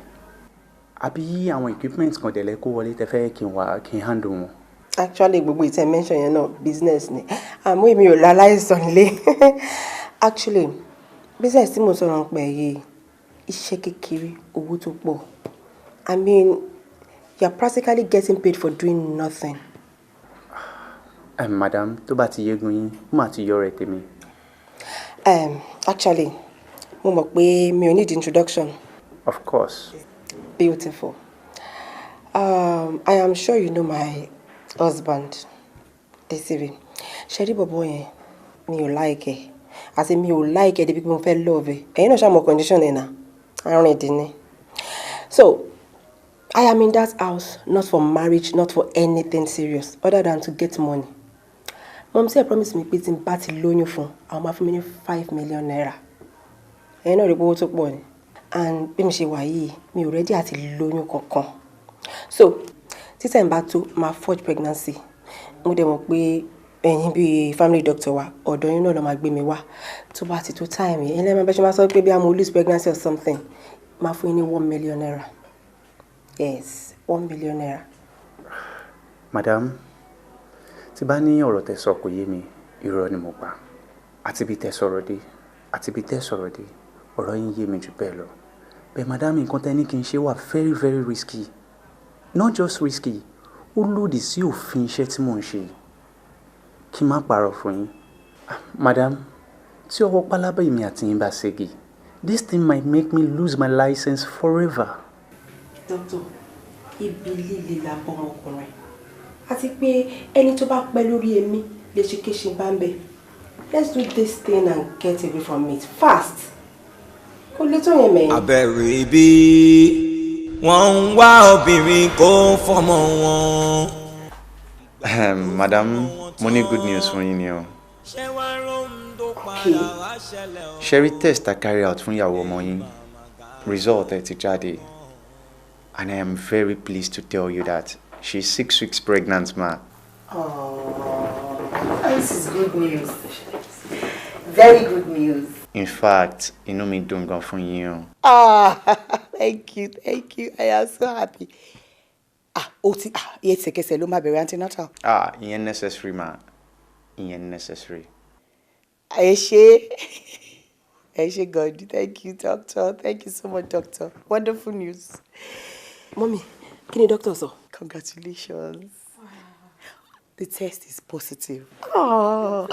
Àbí àwọn equipment kan dẹ̀lẹ́ kó wọlé tẹ fẹ́ kí n wá kí n handle wọn? Actually, gbogbo ìtẹ́ mention yẹn náà, business ni, àmọ́ èmi ò láláìsàn lé. Actually, business tí mo sọ̀rọ̀ ń pẹ̀ yìí, iṣẹ́ kékeré, owó tó pọ̀. I mean, you are practically getting paid for doing nothing. Madam, tó bá ti yégun yín, ó mà ti yọ rẹ tèmi. Actually, mo mọ̀ pé mi ò need introduction. Of course. Beautiful. I am sure you know my husband, Desire. Ṣé rí bọ̀bọ̀ yẹn, mi ò like ẹ̀. Àti mi ò like ẹ̀ débi pé mo fẹ́ love ẹ̀. Ẹ̀yin náà ṣàmọ̀ condition ẹ̀ náà. Àrùn ìdí ni. So, I am in that house not for marriage, not for anything serious other than to get money. Mom say promise mi pé tí n bá ti lóyún fún, àwọn máa fún mi ní ₦5 million. Ẹ̀yin náà rí pé owó tó pọ̀ ni. And bí mi ṣe wà yìí, mi ò ready àti lóyún kankan. So, tí time bá tó, máa forge pregnancy. Mo dẹ̀ mọ̀ pé ẹ̀yin bíi family doctor wa, ọ̀dọ̀ yín náà ló máa gbé mi wá. Tó bá ti tó time yẹn, ẹ̀yin lẹ́ẹ̀ máa bẹ́ ṣe máa sọ pé bí a mo lose pregnancy or something, máa fún yín ní ₦1 million. Yes, 1 million naira. Madam, tí bá ní ọ̀rọ̀ tẹ́ sọ kò yé mi, irọ́ ni mo pa. Àti bí tẹ́ sọ̀rọ̀ dé, àti bí tẹ́ sọ̀rọ̀ dé, ọ̀rọ̀ yín yé mi jù bẹ́ẹ̀ lọ. Bẹ́ẹ̀ madam, nǹkan tẹ́ ní kí n ṣe wà very very risky. Not just risky, ó lòdì sí òfin iṣẹ́ tí mò ń ṣe. Kí n má parọ́ fún yín. Madam, tí ọwọ́ pálábá èmi àti yín bá ségi, this thing might make me lose my license forever. Doctor, ibi líle la bọ́ ọmọkùnrin. Àti pé ẹni tó bá pẹ́ lórí èmi lè ṣe kéṣe bá ń bẹ̀. Let's do this thing and get away from it fast. Kò lè tó yẹn mẹ́yìn. Abẹ́rẹ́ ibi wọ́n ń wá obìnrin kó fọmọ wọn. Madam, mo ní good news fún yín ni o. Okay. Ṣé rí test I carry out fún ìyàwó ọmọ yín, result ẹ̀ ti jáde. And I am very pleased to tell you that she's 6 weeks pregnant, ma. Oh, this is good news. Very good news. In fact, inú mi dùn gan fún yín o. Ah, thank you, thank you. I am so happy. Ah, ó ti ah, ẹsẹ̀kẹsẹ̀ ló máa bẹ̀rẹ̀ antenatal. Ah, ìyẹn necessary, ma. Ìyẹn necessary. Ẹ ṣé. Ẹ ṣé God. Thank you, doctor. Thank you so much, doctor. Wonderful news. Mummy, kí ni doctor sọ? Congratulations. The test is positive. Oh,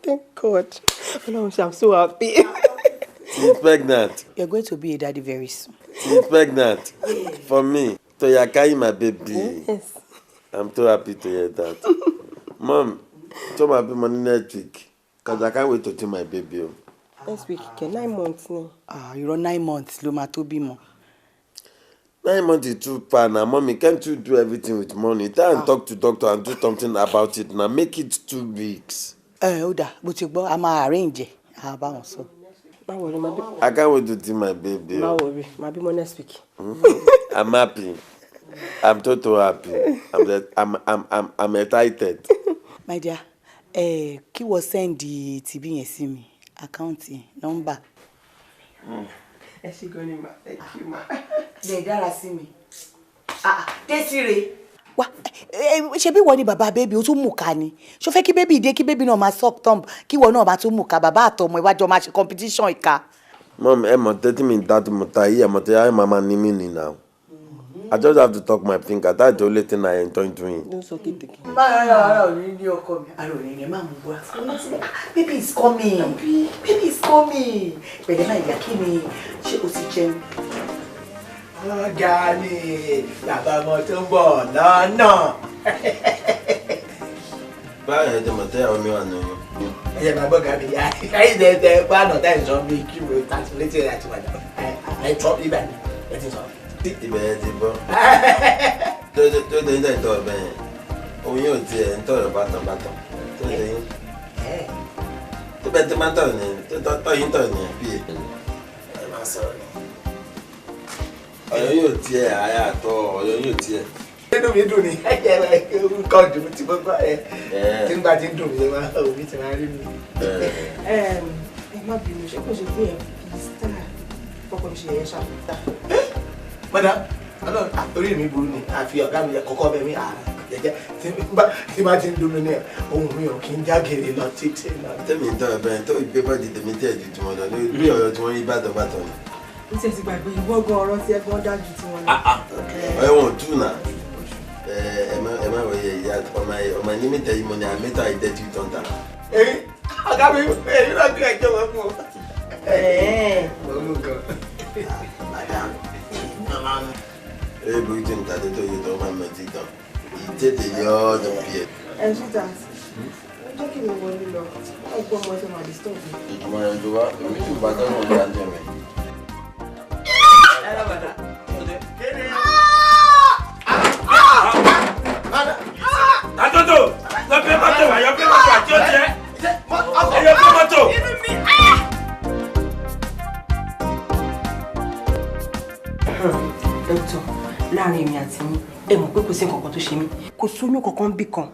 thank God. Ọlọ́run ṣe, I'm so happy. She's pregnant. You're going to be a daddy very soon. She's pregnant. For me. To Yakai, my baby. Yes. I'm too happy to hear that. Mom, tell my baby money next week. Because I can't wait to see my baby. Oh. Next week, kẹ 9 months ni. Ah, irọ́, 9 months ló máa tó bímọ. 9 months is too far now. Mommy, can't you do everything with money? Try and talk to doctor and do something about it now. Make it 2 weeks. Ẹ ó dà, bó ti gbọ́, a máa arrange ẹ̀, a bá wọn sọ. Má worry, má bí. I can't wait to see my baby. Má Oh. worry, má bímọ next week. I'm happy. I'm totally happy. I'm, just, I'm excited. My dear, ẹ kí wọ́n send tìbí yẹn sí mi, account number. Ẹ ṣé gan ni ma, thank you, ma. Lè dára sí mi. Désiré. Wá, ṣe bí wọ́n ní bàbá baby, ó tún mú ká ni. Ṣó fẹ́ kí baby dé, kí baby náà máa suck thumb, kí wọ́n náà máa tún mú ká, bàbá àtọmọ ìwájọ máa ṣe competition ìka? Mom, ẹ mọ̀ tẹ́tí mi dá mo ta yìí, ẹ mọ̀ tẹ́ ayé màmá ní mí ni now. I just have to talk my finger. That's the only thing I enjoy doing. Don't suck it again. Má rárá, ara ò ní ní ọkọ mi, ara ò ní ní, má mú wá. Baby is coming. Baby is coming. Pẹ̀lẹ́ máa ìyá, kí ni, ṣé o ti jẹun? Ọ̀gá ni bàbá ọmọ tó ń bọ̀ lọ́nà. Báyọ̀, ẹ jẹ́ mọ̀ tẹ́ àwọn mi wà nù. Ẹ jẹ́ máa gbọ́ gàmí yá. Ẹ̀yin tẹ tẹ pàánù tá ẹ̀ sọ bí kí wo tàbí létí ẹ̀ àti wàdà. Ẹ̀ tọ́ ibà ni ẹ ti sọ. Ibẹ̀ yẹn ti bọ́. Tó tó dé ní ìtọ́ ọ̀bẹ yẹn. Òun yóò tiẹ̀ ń tọ̀rọ̀ bátàn bátàn. Tó dé yín. Tó bẹ́ẹ̀ tó máa tọ̀ ní tó tọ́ yín tọ̀ ní bí. Ẹ máa sọ̀rọ̀ ni. Ọ̀yọ́ yóò tiẹ̀ àyà àtọ̀ ọ̀yọ́ yóò tiẹ̀. Inú mi dùn ní nǹkan dùn tí mo gbọ́ ẹ tí ń gbà tí ń dùn mí máa òbí ti máa rí mi. Ẹ má bínú, ṣé kò ṣe pé ẹ fi style fọkọ mi ṣe ẹyẹ ṣá? Madam, Ọlọ́run orí mi burú ni àfi ọ̀gá mi kọ́kọ́ bẹ̀ mí jẹ́jẹ́ tí bá ti ń dùn mí ní ohun mi ò kí ń jágere lọ títí lọ. Tẹ́mi ń tọrọ bẹ́ẹ̀ tó gbé bọ́ọ̀dì tèmi tẹ̀ ju tiwọn lọ lórí ọ̀yọ́ tí wọ́n rí bàtàn bàtàn ni. Ó tiẹ̀ ti gbàgbé, ìwọ gan, ọ̀rọ̀ tí ẹgbọ́n dájú tí wọ́n lọ. Ọ̀yọ́ wọn ò tù náà. Ẹ má wọ yẹ ìyá ọmọ ọmọ ní mẹ́ta yìí mo ní àmẹ́ta ìdẹ́tù tán ta. Èyí ọ̀gá mi, èyí náà gbé ẹjọ́ wọn fún ọ. Mo mú nǹkan. Madam, màmá mi. Ẹ bí tí n ta tó yẹ tó máa mọ̀ tí tán ìtètè yọ ọ́ tó fi ẹ̀. Ẹ sweetheart, ẹ jẹ́ kí mi wọlé lọ, ẹ gbọ́ ọmọ tó máa disturb mi. Ìtumọ̀ ẹ̀ tó wá èmi tó bá tọ́nà ọ̀gá jẹ mi. Tatoto, lọ gbé mọ́tò wá, yọ gbé mọ́tò àti ọ̀jẹ́. Ẹ yọ gbé mọ́tò. Dókítà, láàrin èmi àti yín, ẹ mọ̀ pé kò sí nǹkan kan tó ṣe mí, kò sóyún kankan bí kan.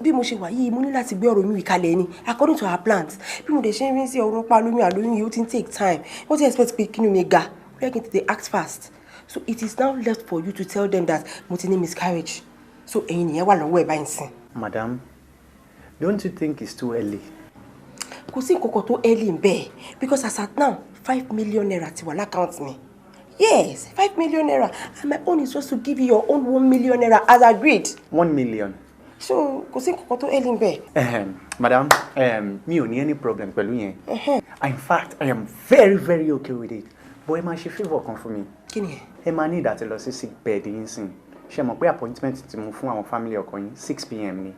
Bí mo ṣe wà yìí, mo ní láti gbé ọ̀rọ̀ mi kalẹ̀ ni according to our plans. Bí mo dẹ̀ ṣe ń rí sí ọ̀rọ̀ pa lóyún àlóyún yìí, ó ti ń take time. Wọ́n ti expect pé kínú mi ga, ó yẹ kí n tètè act fast. So it is now left for you to tell them that mo ti ní miscarriage. So ẹ̀yin nìyẹn wà lọ́wọ́ ẹ̀ báyìí sìn. Madam, don't you think it's too early? Kò sí nǹkan kan tó early ń bẹ́ẹ̀, because as at now, ₦5 million ti wà l'account mi. Yes, ₦5 million, and my own is just to give you your own ₦1 million as agreed. 1 million. So kò sí nǹkan kan tó early ń bẹ́ẹ̀. Madam, mi ò ní any problem pẹ̀lú yẹn. In fact, I am very very okay with it. But ẹ máa ṣe favour kan fún mi. Kí ni ẹ? Ẹ máa ní ìdàtí lọ sí sick bed yín sìn. Ṣé mọ̀ pé appointment tí mo fún àwọn family ọkọ yín, 6 p.m. ni.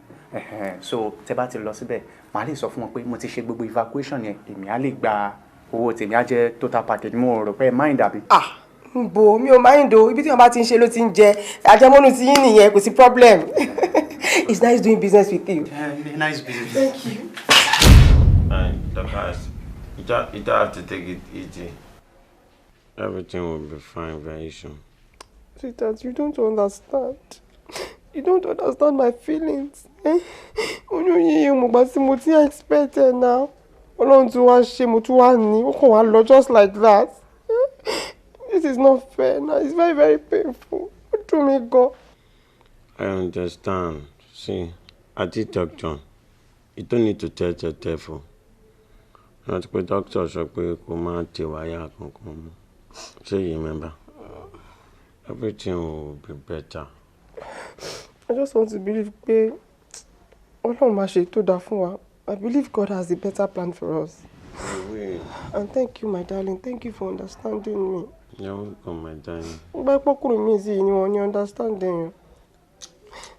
So tẹ bá ti lọ síbẹ̀, màá lè sọ fún wọn pé mo ti ṣe gbogbo evacuation yẹn, èmi á lè gba owó tèmi, á jẹ́ total package. Mo rò pé ẹ mind, àbí? Ah, nbo mi ò mind o. Ibi tí wọn bá ti ń ṣe ló ti ń jẹ àjẹmọ́nú ti yín nìyẹn, kò sí problem. It's nice doing business with you. Nice business. Thank you. Hey, Dorcas, you don't have to take it easy. Everything will be fine very soon. Sweetheart, you don't understand. You don't understand my feelings. Eh? Oyún yìí, mo gbà tí mo ti expect ẹ now. Ọlọ́run tún wá ṣe, mo tún wá ní, ó kàn wá lọ just like that. Eh? This is not fair now. It's very very painful. Ó dùn mí gan. I understand. See, àti doctor, you don't need to tell tell tell for. Rántí pé doctor sọ pé kó má tẹ wáyà kankan mọ́. Ṣé you remember? Everything will be better. I just want to believe pé Ọlọ́run máa ṣe tó dáa fún wa. I believe God has a better plan for us. I will. And thank you, my darling. Thank you for understanding me. You're welcome, my darling. Gbá pọ́kùnrin mi sí ni wọ́n ní understanding.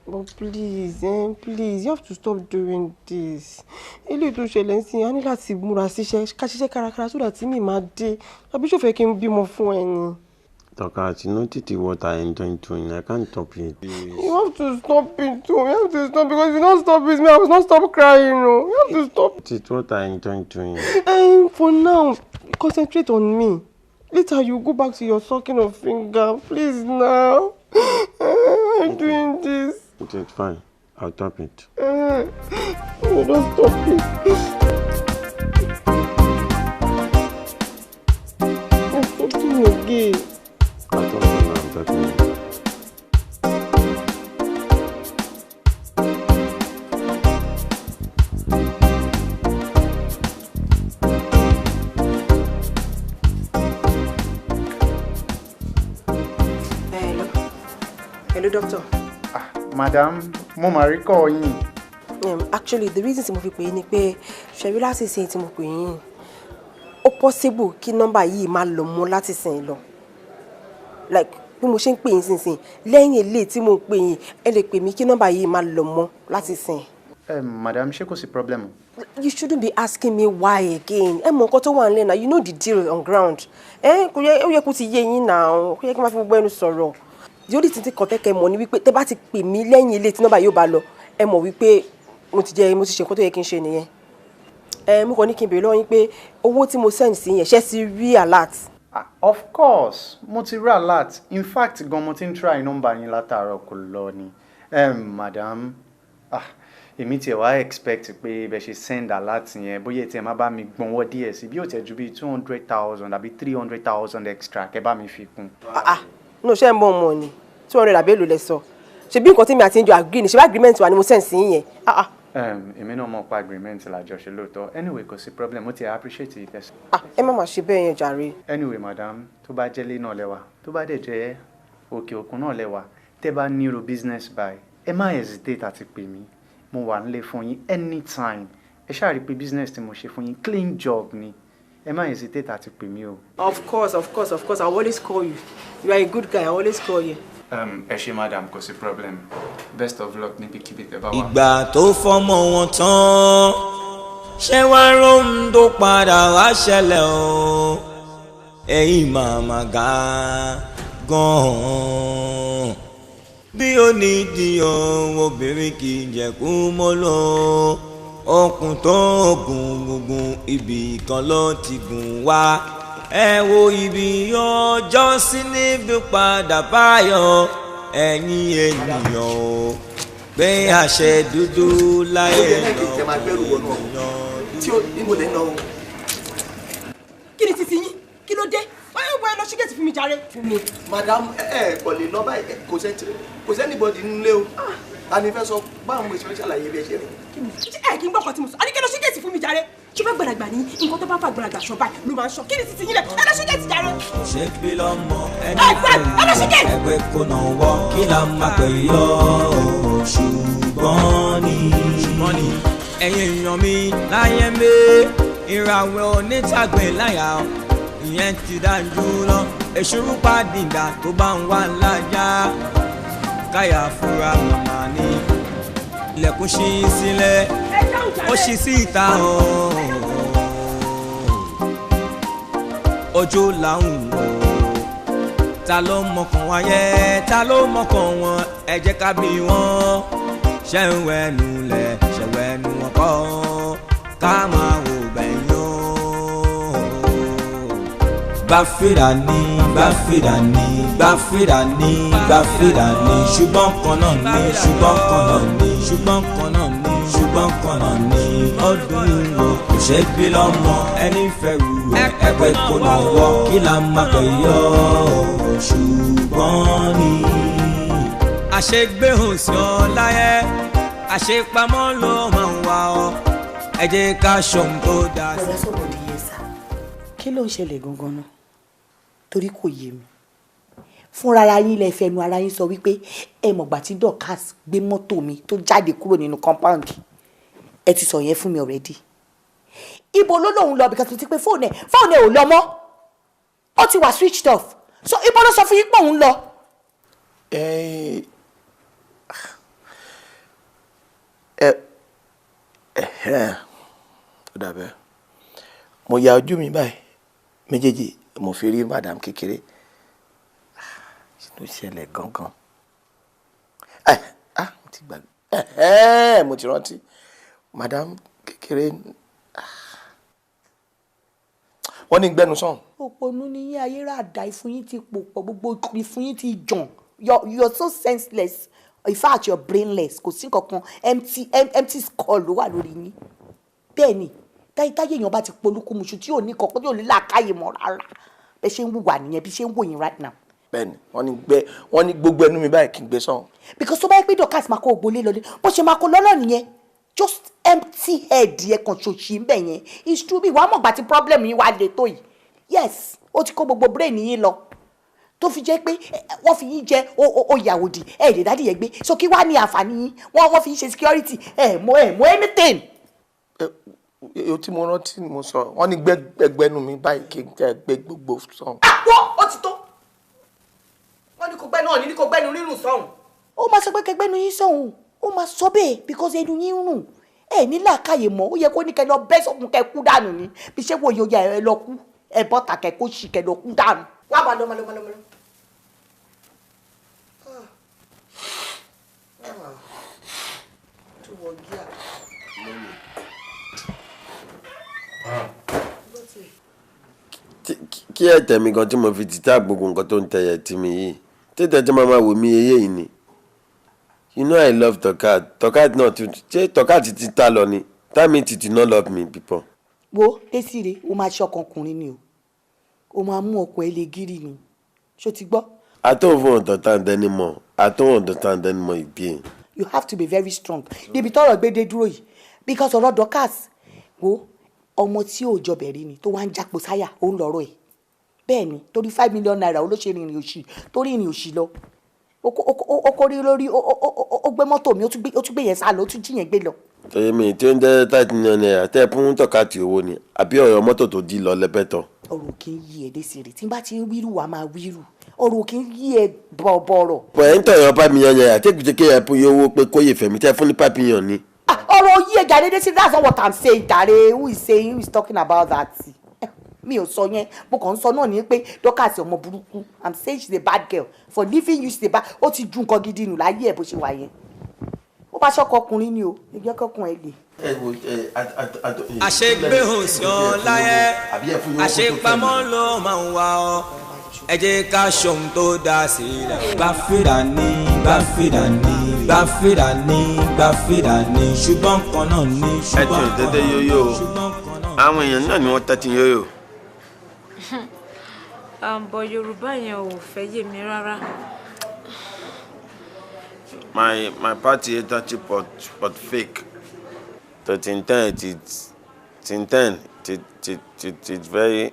But please, eh, please, you have to stop doing this. Eléyìí tó ṣẹlẹ̀ ń sìn, a ní láti múra síṣẹ́, ká ṣiṣẹ́ kárakára so that mi máa dé. Àbí ṣó fẹ́ kí n bímọ fún ẹ ni? Dorcas, you know titi what I enjoy doing. I can't stop it. You have to stop it too. You have to stop, because if you don't stop it, me, I will not stop crying. No. You have to stop. It is what I enjoy doing. For now, concentrate on me. Later, you go back to your sucking of finger. Please now. I'm doing this. It is fine. I'll stop it. No, don't stop it. I'm stopping again. I'll stop it now. I'm talking. Hello. Hello, doctor. Madam, mo mà rí call yín. Actually, the reason tí mo fi pè yín ni pé ṣebí láti ìsìn tí mo pè yín, ó possible kí nọ́mbà yìí máa lọ mọ́ láti ìsìn lọ. Like bí mo ṣe ń pè yín sínsìn, lẹ́yìn eléyìí tí mo pè yín, ẹ lè pè mí kí nọ́mbà yìí máa lọ mọ́ láti ìsìn. Madam, ṣé kò sí problem? You shouldn't be asking me why again. Ẹ mọ nǹkan tó wà nílẹ̀ náà, you know the deal on ground. Ẹ kò yẹ, ó yẹ kó ti yé yín náà, kò yẹ kí n máa fi gbogbo ẹnu sọ̀rọ̀. The only thing tí kò fẹ́ kẹ́ mọ̀ ni wípé tẹ́ bá ti pè mí lẹ́yìn eléyìí tí nọ́mbà yóò bá lọ, ẹ mọ̀ wípé mo ti jẹ, mo ti ṣe nǹkan tó yẹ kí n ṣe nìyẹn. Ẹ mú kàn ní kí n béèrè lọ́wọ́ yín pé owó tí mo send sí yẹn, ṣé ti rí alert? Ah, of course, mo ti rí alert. In fact gan, mo ti ń try nọ́mbà yín látàárọ̀, kò lọ ni. Madam, ah, èmi tiẹ̀ wá expect pé bẹ́ẹ̀ ṣe send alert yẹn, bóyá tiẹ̀ má bá mi gbọ́nwọ́ díẹ̀ sí, bí ó tiẹ̀ ju bíi 200,000 àbí 300,000 extra kẹ́ bá mi fi kún. Ah ah, no, ṣé ń bọ̀ mọ̀ ni 200 àbí èlò lẹ sọ? Ṣebí nǹkan tí mi àti ń jọ agree ni, ṣebí agreement wa ni mo send sí yẹn. Ah ah. Èmi náà mọ̀ pa agreement làjọ ṣe lóòótọ́. Anyway, kò sí problem, mo ti appreciate it. Ah, ẹ má máa ṣe bẹ́ẹ̀ yẹn jàre. Anyway, madam, tó bá jẹ́ lé náà lẹ́wà, tó bá dẹ̀ jẹ́ òkè òkun náà lẹ́wà, tẹ́ bá nírú business buy, ẹ má hesitate àti pè mí. Mo wà nílé fún yín anytime. Ẹ ṣáà rí i pé business tí mo ṣe fún yín, clean job ni. Ẹ má hesitate àti pè mí o. Of course, of course, of course, I will always call you. You are a good guy, I will always call you. Ẹ ṣé madam, kò sí problem. Best of luck níbikíbi tẹ́ bá wà. Ìgbà tó fọmọ wọn tán, ṣé wàá rohun tó padà wá ṣẹlẹ̀ o? Ẹ̀yin màmá ga gan-an, bí ó ní di ohun obìnrin kì í jẹ́ kú mọ́ lọ. Okùn tó gùn gùngùn, ibì kan ló ti gùn wá. Ẹ wo ibi ọjọ́ sí níbi padà báyọ̀. Ẹ̀yin ènìyàn o, pé àṣẹ dúdú láyé Lọ tí ó níbo lè nà o. Kí ni títí yín? Kí ló dé? Wáyé wọ ẹ lọ. ṣí gẹ̀ẹ́tì fún mi jàre. Madam, ẹ kò lè lọ báyìí, kò sẹ́nìbọ̀dì nílé o. Ta ni fẹ́ sọ báwo mo ṣe fẹ́ ṣàlàyé bí ẹ ṣe rìn? Ẹ kí n gbọ́ ọkọ tí mo sọ. Àní kẹ́ lọ ṣí gẹ̀ẹ́tì fún mi jàre. Ṣé fẹ́ gbàdàgbà ní nǹkan tó bá fà gbàdàgbà ṣọ báyìí ló máa ń sọ? Kí ni títí yín lẹ̀? Ẹ lọ ṣí gẹ̀ẹ́tì jàre. Ṣé bí lọ́mọ ẹni fẹ́ ẹgbẹ́ kò náà wọ́ kí la máa pè yọ ṣùgbọ́n ni. Ṣùgbọ́n ni ẹ̀yin èèyàn mi láyé mi, ìràwẹ̀ onítàgbé láyà ìyẹn ti dájú lọ. Èṣùrù pàdìgbà tó bá ń wà lájà káyà fúnra màmá ni. Ilẹ̀kùn ṣí sílẹ̀, ó ṣí sí ìta o. Ojú làwọn wò, ta ló mọkàn wáyé, ta ló mọkàn wọn, ẹ jẹ́ ká bí wọn. Ṣẹ̀wẹ̀nu lẹ̀, ṣẹ̀wẹ̀nu ọkọ, ká máa wò bẹ̀yìn o. Gbàfìrà ni, gbàfìrà ni, gbàfìrà ni, gbàfìrà ni, ṣùgbọ́n kan náà ni, ṣùgbọ́n kan náà ni, ṣùgbọ́n kan náà ni, ṣùgbọ́n kan náà ni. Ọdún wo kò ṣe bí lọ́mọ ẹni fẹ́ rú ẹ, ẹgbẹ́ kò náà wọ́ kí la máa pè yọ ṣùgbọ́n ni. Àṣegbé ò sí ọ láyé, àṣepamọ́ ló máa ń wá ọ, ẹ jẹ́ ká ṣohun tó dáa sí. Bọ̀dá sọ̀bọ̀dì yẹn sá, kí ló ń ṣẹlẹ̀ gangan náà? Torí kò yé mi. Fúnra ara yín lẹ fẹnu ara yín sọ wípé ẹ mọ̀gbà tí Dorcas gbé mọ́tò mi tó jáde kúrò nínú compound. Ẹ ti sọ yẹn fún mi already. Ibo ló lóun lọ because mo ti pé fóònù ẹ̀ ò lọ mọ́. Ó ti wà switched off. So ibo ló sọ fún yín pé òun lọ? Ó dàbẹ́. Mo ya ojú mi báyìí méjèèjì, mo fi rí madam kékeré. Kí ló ṣẹlẹ̀ gangan? Mo ti gbàgbé. Mo ti rántí. Madam kékeré, wọ́n ní gbẹ́nu sàn. Òpònú ni yín, ayé rà dá, ìfun yín ti pò pọ̀, gbogbo ìfun yín ti jàn. You're so senseless. In fact, you're brainless. Kò sí nǹkan kan, empty skull ló wà lórí yín. Bẹ́ẹ̀ ni, táyé èèyàn bá ti polúkúmuṣu tí ò ní kankan, tí ò ní làákàyè mọ́ rárá. Bẹ́ẹ̀ ṣe ń wùwà nìyẹn, bí ṣe ń wò yín right now. Bẹ́ẹ̀ni, wọ́n ní gbogbo ẹnu mi báyìí kí n gbé sàn. Because tó bá yẹ pé Dorcas máa kó ògbólé lọlé, bó ṣe máa kó lọ́nà nìyẹn. Just empty head yẹn kan ṣoṣì ń bẹ̀ yẹn. It's true bí wàá mọ̀ gbà tí problem yín wá le tó yìí. Yes, ó ti kó gbogbo brain yín lọ. Tó fi jẹ́ pé wọ́n fi yín jẹ oyè àwòdì, ẹ̀ lè dádì yẹn gbé. So kí wá ní àǹfààní yín? Wọ́n fi yín ṣe security, ẹ̀ mọ anything. Èyí tí mo rántí mo sọ, wọ́n ní gbẹ́gbẹ́nu mi báyìí kí n tẹ́ gbé gbogbo sàn. Àpò ó ti tó. Wọ́n ní kò gbẹ́nu ọ̀ní ní kò gbẹ́nu rírùn sọ̀hún. Ó máa sọ pé kẹgbẹ́nu yín sọ̀hún. Ó máa sọ bẹ́ẹ̀ because ẹnu yín rùn. Ẹ ní làákàyè mọ́, ó yẹ kó ní kẹ lọ bẹ́ sókun kẹ kú dànù ni. Bí ṣé wo yóò yẹ ẹ lọ kú, ẹ bọ́ta kẹ kó ṣì kẹ lọ kú dànù. Wá bá lọ máa lọ máa lọ máa lọ. Tó wọ gíà. Kí ẹ tẹ̀mí gan tí mo fi ti tá gbogbo nǹkan tó ń tẹ̀yẹ̀ tì mí yìí, tètè tí màmá wò mí eyé yìí ni. You know I love Dorcas. Dorcas náà ti ṣé Dorcas ti ta lọ ni? That means you did not love me before. Wo Desire, o máa ṣe ọkàn ọkùnrin ni o. O máa mú ọkọ ẹ lè gírí ni. Ṣó ti gbọ́? I don't even understand anymore. I don't understand anymore again. You have to be very strong. Níbi tọ́rọ̀ gbé dé dúró yìí. Because ọ̀rọ̀ Dorcas, wo ọmọ tí ò jọbẹ̀ rí ni tó wá ń jápo sáyà, ó ń lọ́rọ̀ ẹ̀. Bẹ́ẹ̀ ni, torí 5 million naira ó ló ṣe rìnrìn òṣì, torí ìrìn òṣì lọ. Ó kórí lórí, ó gbé mọ́tò mi, ó tún gbé yẹn sá lọ, ó tún jí yẹn gbé lọ. Tọ́yẹ́ mi tí ó ń jẹ́ 30 million naira tẹ́ ẹ fún Dorcas owó ni, àbí ọ̀rọ̀ mọ́tò tó dí lọ lẹ́bẹ̀tọ̀. Ọ̀rọ̀ kì í yí ẹ Desire, tí n bá ti ń wíru wàá máa wíru. Ọ̀rọ̀ kì í yí ẹ bọ̀bọ̀rọ̀. Bọ̀ ẹ̀ ń tọ̀yọ̀ 5 million naira tí kìí ṣe kéèyàn fún iye owó pé kóyè fẹ̀mí tẹ́ fún ní 5 million ni. Ọ̀rọ̀ yí ẹ jàre Desire, that's not what I'm saying jàre. Who is saying, who is talking about that? Mi ò sọ yẹn, mo kàn ń sọ náà ni pé Dorcas ọmọ burúkú. I'm saying she's a bad girl for leaving you, she's a bad. Ó ti ju nǹkan gidi nù láyé ẹ̀ bó ṣe wà yẹn. Ó bá ṣọkọ ọkùnrin ni o, ẹgbẹ́ kọkùnrin ẹ lè. Àṣegbé ò sí ọ láyé, àṣepamọ́ ló máa ń wá ọ. Ẹ jẹ́ ká ṣohun tó dáa sílẹ̀. Gbàfìrà ni, gbàfìrà ni, gbàfìrà ni, gbàfìrà ni, ṣùgbọ́n kan náà ni, ṣùgbọ́n kan náà ni, ṣùgbọ́n kan náà ni. Àwọn èèyàn náà ni wọ́n tẹ́tí yóyó. But Yorùbá yẹn ò fẹ́ yé mi rárá. My party touchy but fake. To tinten it's tinten it's very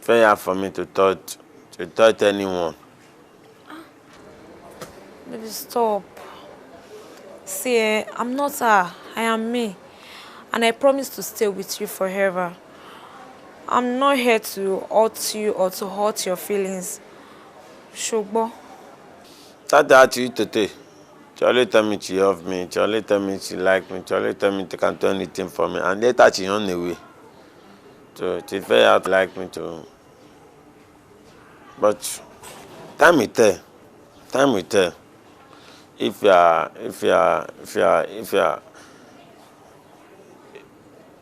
very hard for me to touch anyone. Baby, stop. See, I'm not her. I am me. And I promise to stay with you forever. I'm not here to hurt you or to hurt your feelings. Ṣùgbọ́n. That you today. Charlie tell me she love me. Charlie tell me she like me. Charlie tell me she can do anything for me. And later she run away. So it's very hard to like me to. But time will tell. Time will tell. If you are, if you are, if you are, if you are,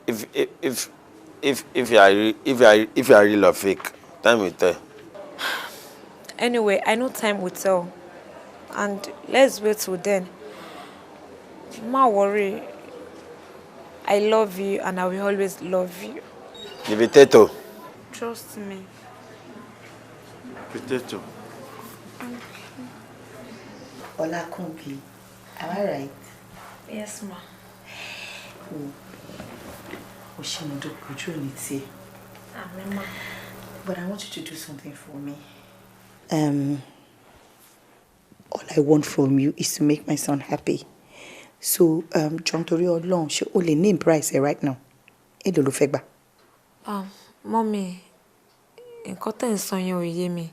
if you are, if you are, if you are real or fake, time will tell. Anyway, I know time will tell, and let's wait till then. Ma worry. I love you, and I will always love you. The potato. Trust me. Potato. Olakunbi, am I right? Yes, ma. O ṣé mo dúpẹ́, ojú ò ní tì ẹ́. Àmín, ma. But I want you to do something for me. All I want from you is to make my son happy. So, jọ̀ọ́ nítorí Ọlọ́run, ṣé o lè name price ẹ right now? Èló lo fẹ́ gbà? Mummy, nǹkan tẹ́ ń sọ yẹn ò yé mi.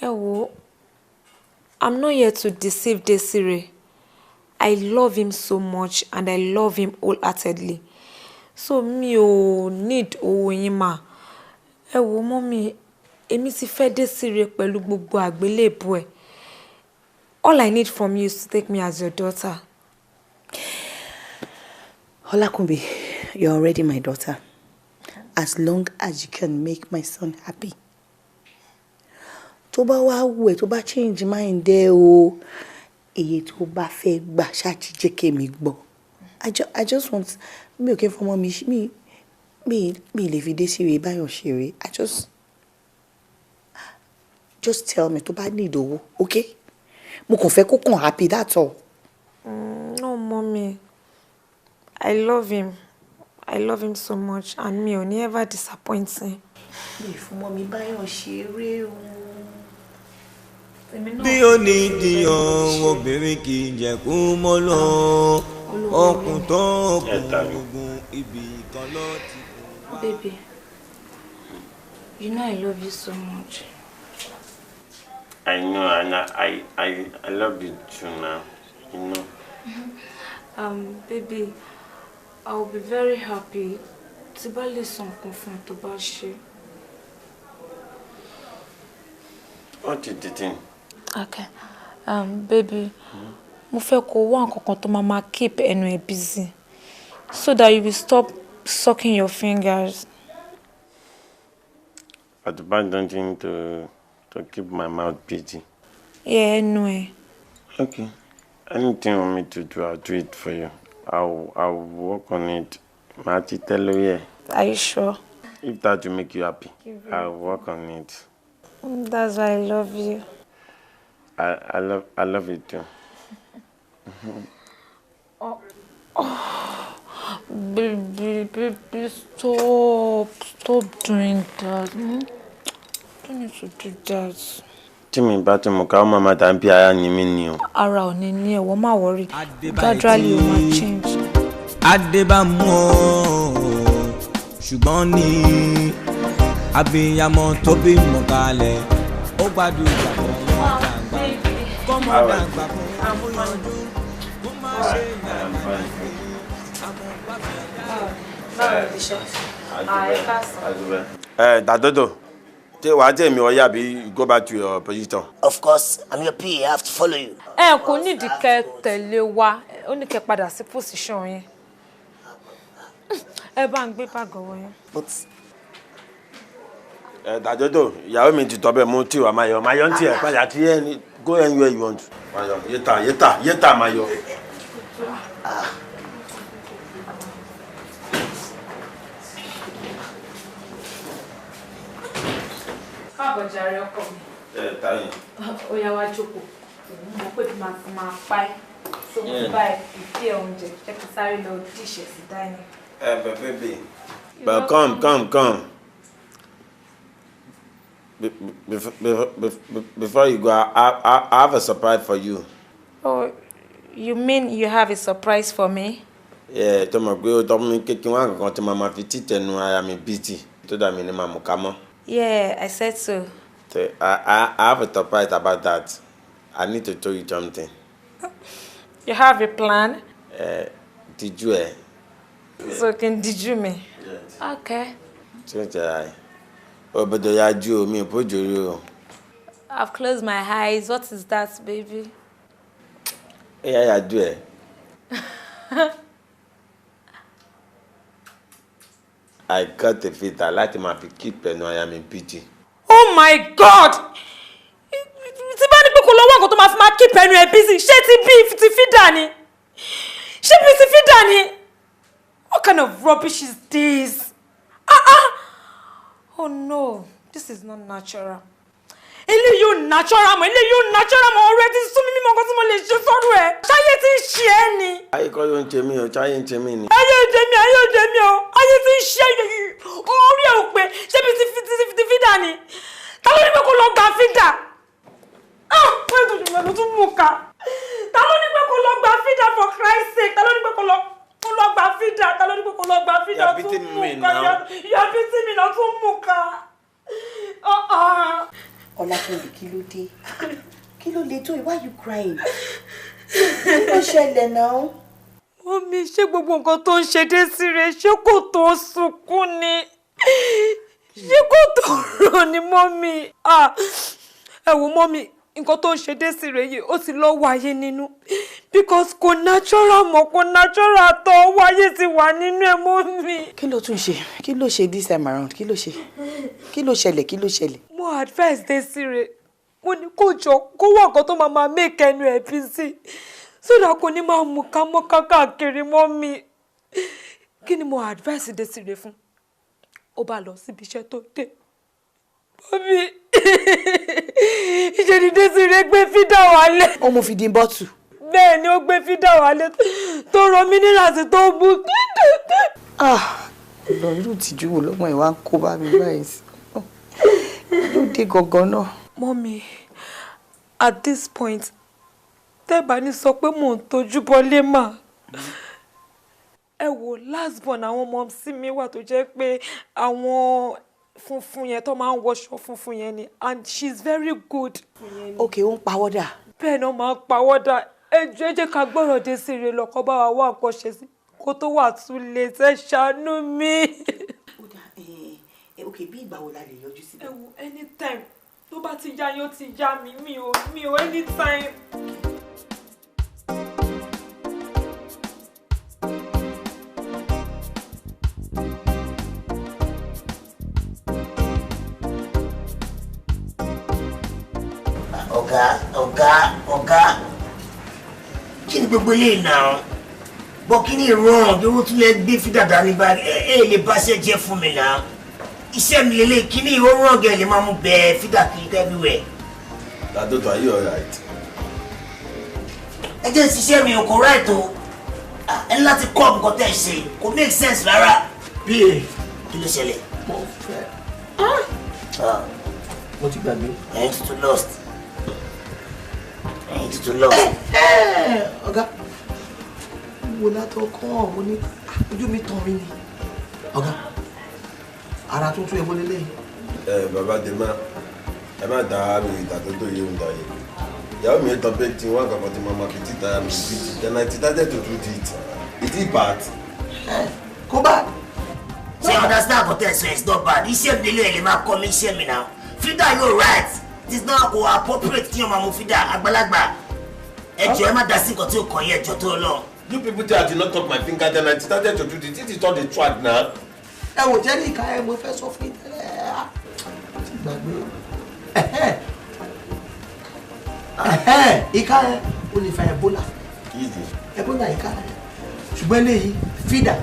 Ẹ wo, I'm not here to deceive Desire. I love him so much and I love him wholeheartedly. So mi ò need owó yín mà. Ẹ wo, mummy, èmi ti fẹ́ Desire pẹ̀lú gbogbo àgbélébùú ẹ̀. All I need from you is to take me as your daughter. Olakunbi, you're already my daughter. As long as you can make my son happy. Tó bá wá wù ẹ́, tó bá change mind ẹ o, iye tó bá fẹ́ gbà ṣáà ti jẹ́ kémi gbọ́. I just want, mi ò kí ń fọmọ mi, mi lè fi Desire báyọ̀ ṣeré. I just tell me tó bá need owó, okay? Mo kàn fẹ́ kó kàn happy, that's all. No, mommy. I love him. I love him so much and mi ò ní ever disappoint him. Mi fún mọ́ mi báyọ̀ ṣeré o. Bí ó ní díyan obìnrin kì í jẹ́ kó mọ́ lọ ọkùn tó kùn ogun ibì kan lọ ti kùn wá. Baby, you know I love you so much. I know, and I love you too now. You know. Baby, I will be very happy tí bá lè sọ nǹkan fún ẹ tó bá ṣe. What is the thing? Okay. Baby, mo fẹ́ kó wá nǹkan kan tó máa máa keep ẹnu ẹ busy so that you will stop sucking your fingers. At the back, don't think to keep my mouth busy. Yeah, ẹnu ẹ. Okay. Anything you want me to do, I'll do it for you. I'll work on it. Màá ti tẹ́ lórí ẹ̀. Are you sure? If that will make you happy, I'll work on it. That's why I love you. I love you too. Oh, oh, baby, baby, stop. Stop doing that. Hmm? Don't need to do that. Tí mi bá ti mú ká ó máa ma dàbí ara ni mí ni o. Ara ò ní ní ẹ̀wọ̀n, má worry. Gradually o máa change. Adébámú o, ṣùgbọ́n ní abiyamọ tó bímọ kalẹ̀, ó gbàdúrà kọ́mọ dàgbà, kọ́mọ dàgbà kó amúyanjú, kó má ṣe yàrá Ẹ Dàdódò, ṣé wàá tẹ̀ mí ọyá àbí you go back to your position? Of course, I'm your PA, I have to follow you. Ẹ kò nídìí kẹ́ tẹ̀lé wa, ó ní kẹ́ padà sí position yín. Ẹ bá ń gbé báàgì ọwọ́ yín. But Ẹ Dàdódò, ìyàwó mi ti tọ́ bẹ́ẹ̀ mú tí wàá máa yọ, máa yọ ní tiẹ̀ padà tí ẹ ní go anywhere you want. Máa yọ, yéta, yéta, yéta máa yọ. Káàbọ̀ jàre ọkọ mi. Ẹ táyìn. Ó yá wá jókòó. Òun mọ̀ pé bí màá ti máa pa ẹ́. So mo ti bá ẹ ìfẹ́ oúnjẹ jẹ́ kí sáré lọ díṣẹ̀ sí dining. Ẹ bẹ baby. But come, come, come. Before you go, I have a surprise for you. Oh, you mean you have a surprise for me? Yeah, tó mọ̀ pé ó tọ́ mi kékeré wọn kankan tí màá fi títẹnu ara mi bìtì tó dà mí ní màá mú ká mọ́. Yeah, I said so. So I have a surprise about that. I need to tell you something. You have a plan? Did you? So can did you me? Yes. Okay. I've closed my eyes. What is that, baby? Yeah, I do it. I got a fit. I like my keep and I am in pity. Oh my God! Tí bá ní pé kó lọ wá nǹkan tó máa fi máa keep ẹnu ẹ busy. Ṣé ti bí ti fídà ni? Ṣé bí ti fídà ni? What kind of rubbish is this? Ah ah! Oh no, this is not natural. Eléyìí ò natural mọ́, eléyìí ò natural mọ́, ọ̀rẹ́ ti sún mi mímọ́ nǹkan tí mo lè ṣe sọ́rọ̀ ẹ̀. Ṣáyé ti ń ṣe ẹ́ ni. Ayé kọ́ ló ń ṣe mí o, ṣáyé ń ṣe mí ni. Ayé ò jẹ mí, ayé ò jẹ mí o, ayé ti ń ṣe orí ẹ̀ ò pé, ṣé bí ti fídà ni? Ta ló ní pé kó lọ gba fídà? Ah! Wọ́n ètò ìjọba ló tún mú ká. Ta ló ní pé kó lọ gba fídà for Christ's sake? Ta ló ní pé kó lọ gba fídà? Ta ló ní pé kó lọ gba fídà tún mú ká? You're beating me now, tún mú ká. Ọlákúnlé, kí ló dé? Kí ló lè tó yìí? Why you crying? Kí ló ṣẹlẹ̀ náà? Mọ́mí, ṣé gbogbo nǹkan tó ń ṣe Désiré ṣé kò tó sunkún ni? Ṣé kò tó rò ní mọ́mí? Ẹ wò mọ́mí, nǹkan tó ń ṣe Désiré yìí ó ti lọ́wọ́ ayé nínú. Because kò natural mọ́, kò natural tó ọwọ́ ayé ti wà nínú ẹ̀ mọ́mí. Kí ló tún ṣe? Kí ló ṣe this time around? Kí ló ṣe? Kí ló ṣẹlẹ̀? Kí ló ṣẹlẹ̀? Mo advice Désiré, mo ní kó jọ kó wá nǹkan tó máa máa make ẹnu ẹ̀ busy so that kò ní máa mú ká mọ́ káàkiri mọ́ mi. Kí ni mo advice Désiré fún? Ó bá lọ síbi iṣẹ́ tó dé. Mọ́mí, ìṣe ni Désiré gbé fídà wálé. Ó mú fìdí bọ́tù. Bẹ́ẹ̀ ni ó gbé fídà wálé tó rọ mínírààsì tó mú. Ah, lọ irú ìtìjú wo lọ́mọ ìwà ń kó bá mi báyìí sí? Ló dé gangan náà. Mọ́mí, at this point, tẹ́bà ní sọ pé mò ń tójú bọlé mà. Ẹ wo last born àwọn ọmọ sí mi wà tó jẹ́ pé àwọn funfun yẹn tó máa ń wọṣọ funfun yẹn ni, and she's very good. Okay, ó ń pawọ́dà. Bẹ́ẹ̀ náà máa ń pawọ́dà. Ẹ jọ̀ọ́ ẹ jẹ́ ká gbọ́rọ̀ Désiré lọ kó bá wa wá nǹkan ṣe sí kó tó wà tún lè tẹ́ ṣàánú mi. Okay, bí ìgbà wo la lè yọjú síbẹ̀? Ẹ wo anytime tó bá ti yá yín ó ti yá mi, mi ò anytime. Ọ̀gá, ọ̀gá, ọ̀gá, kí ni gbogbo eléyìí náà? Bọ́ kí ni ìrọ̀rùn bí wọ́n tún lè gbé fídà dání bá ẹ lè bá ṣe jẹ́ fún mi náà? Iṣẹ́ mi lélẹ̀ kí ni ìrọ̀rùn ọ̀gá ẹ lè máa mú bẹ́ẹ̀ fídà kiri everywhere. Dadoto, are you alright? Ẹ jẹ́ ṣiṣẹ́ mi ò kò right o. Ẹ ní láti kọ́ nǹkan tẹ́ ẹ ṣe, kò make sense rárá. Pa, kí ló ṣẹlẹ̀? Mo fẹ́. Mo ti gbàgbé. Ẹ̀yin tuntun lost. Ẹ̀yin tuntun lost. Ọ̀gá, wo látọ̀ kọ́ mo ní ojú mi tàn mí ni. Ọ̀gá, ara tuntun ẹ̀ wọlé lẹ́yìn. Ẹ bàbá Dèmá, ẹ má dá mi Dadoto yé ń dà yé. Ìyàwó mi tọ́ pé tí wọ́n kankan tí mo máa fi títa mi bí ti then I decided to do it. Is it bad? Kò bad. Ṣé understand what I say? It's not bad. Iṣẹ́ mi lélẹ̀ lè máa kọ́ mi iṣẹ́ mi náà. Fídà yóò right. It is not kò appropriate kí ọmọ mu fídà àgbàlagbà. Ẹ jọ̀ọ́ ẹ má dá sí nǹkan tí ó kàn yín, ẹ jọ̀ọ́ tó lọ. You people think I did not talk my finger then I decided to do it. This is not the track now. Ẹ wò jẹ́ ní ìka ẹ mo fẹ́ sọ fún yín tẹ́lẹ̀. Ti gbàgbé. Ìka ẹ o lè fa Ebola. Ebola ìka ẹ. Ṣùgbọ́n eléyìí fídà.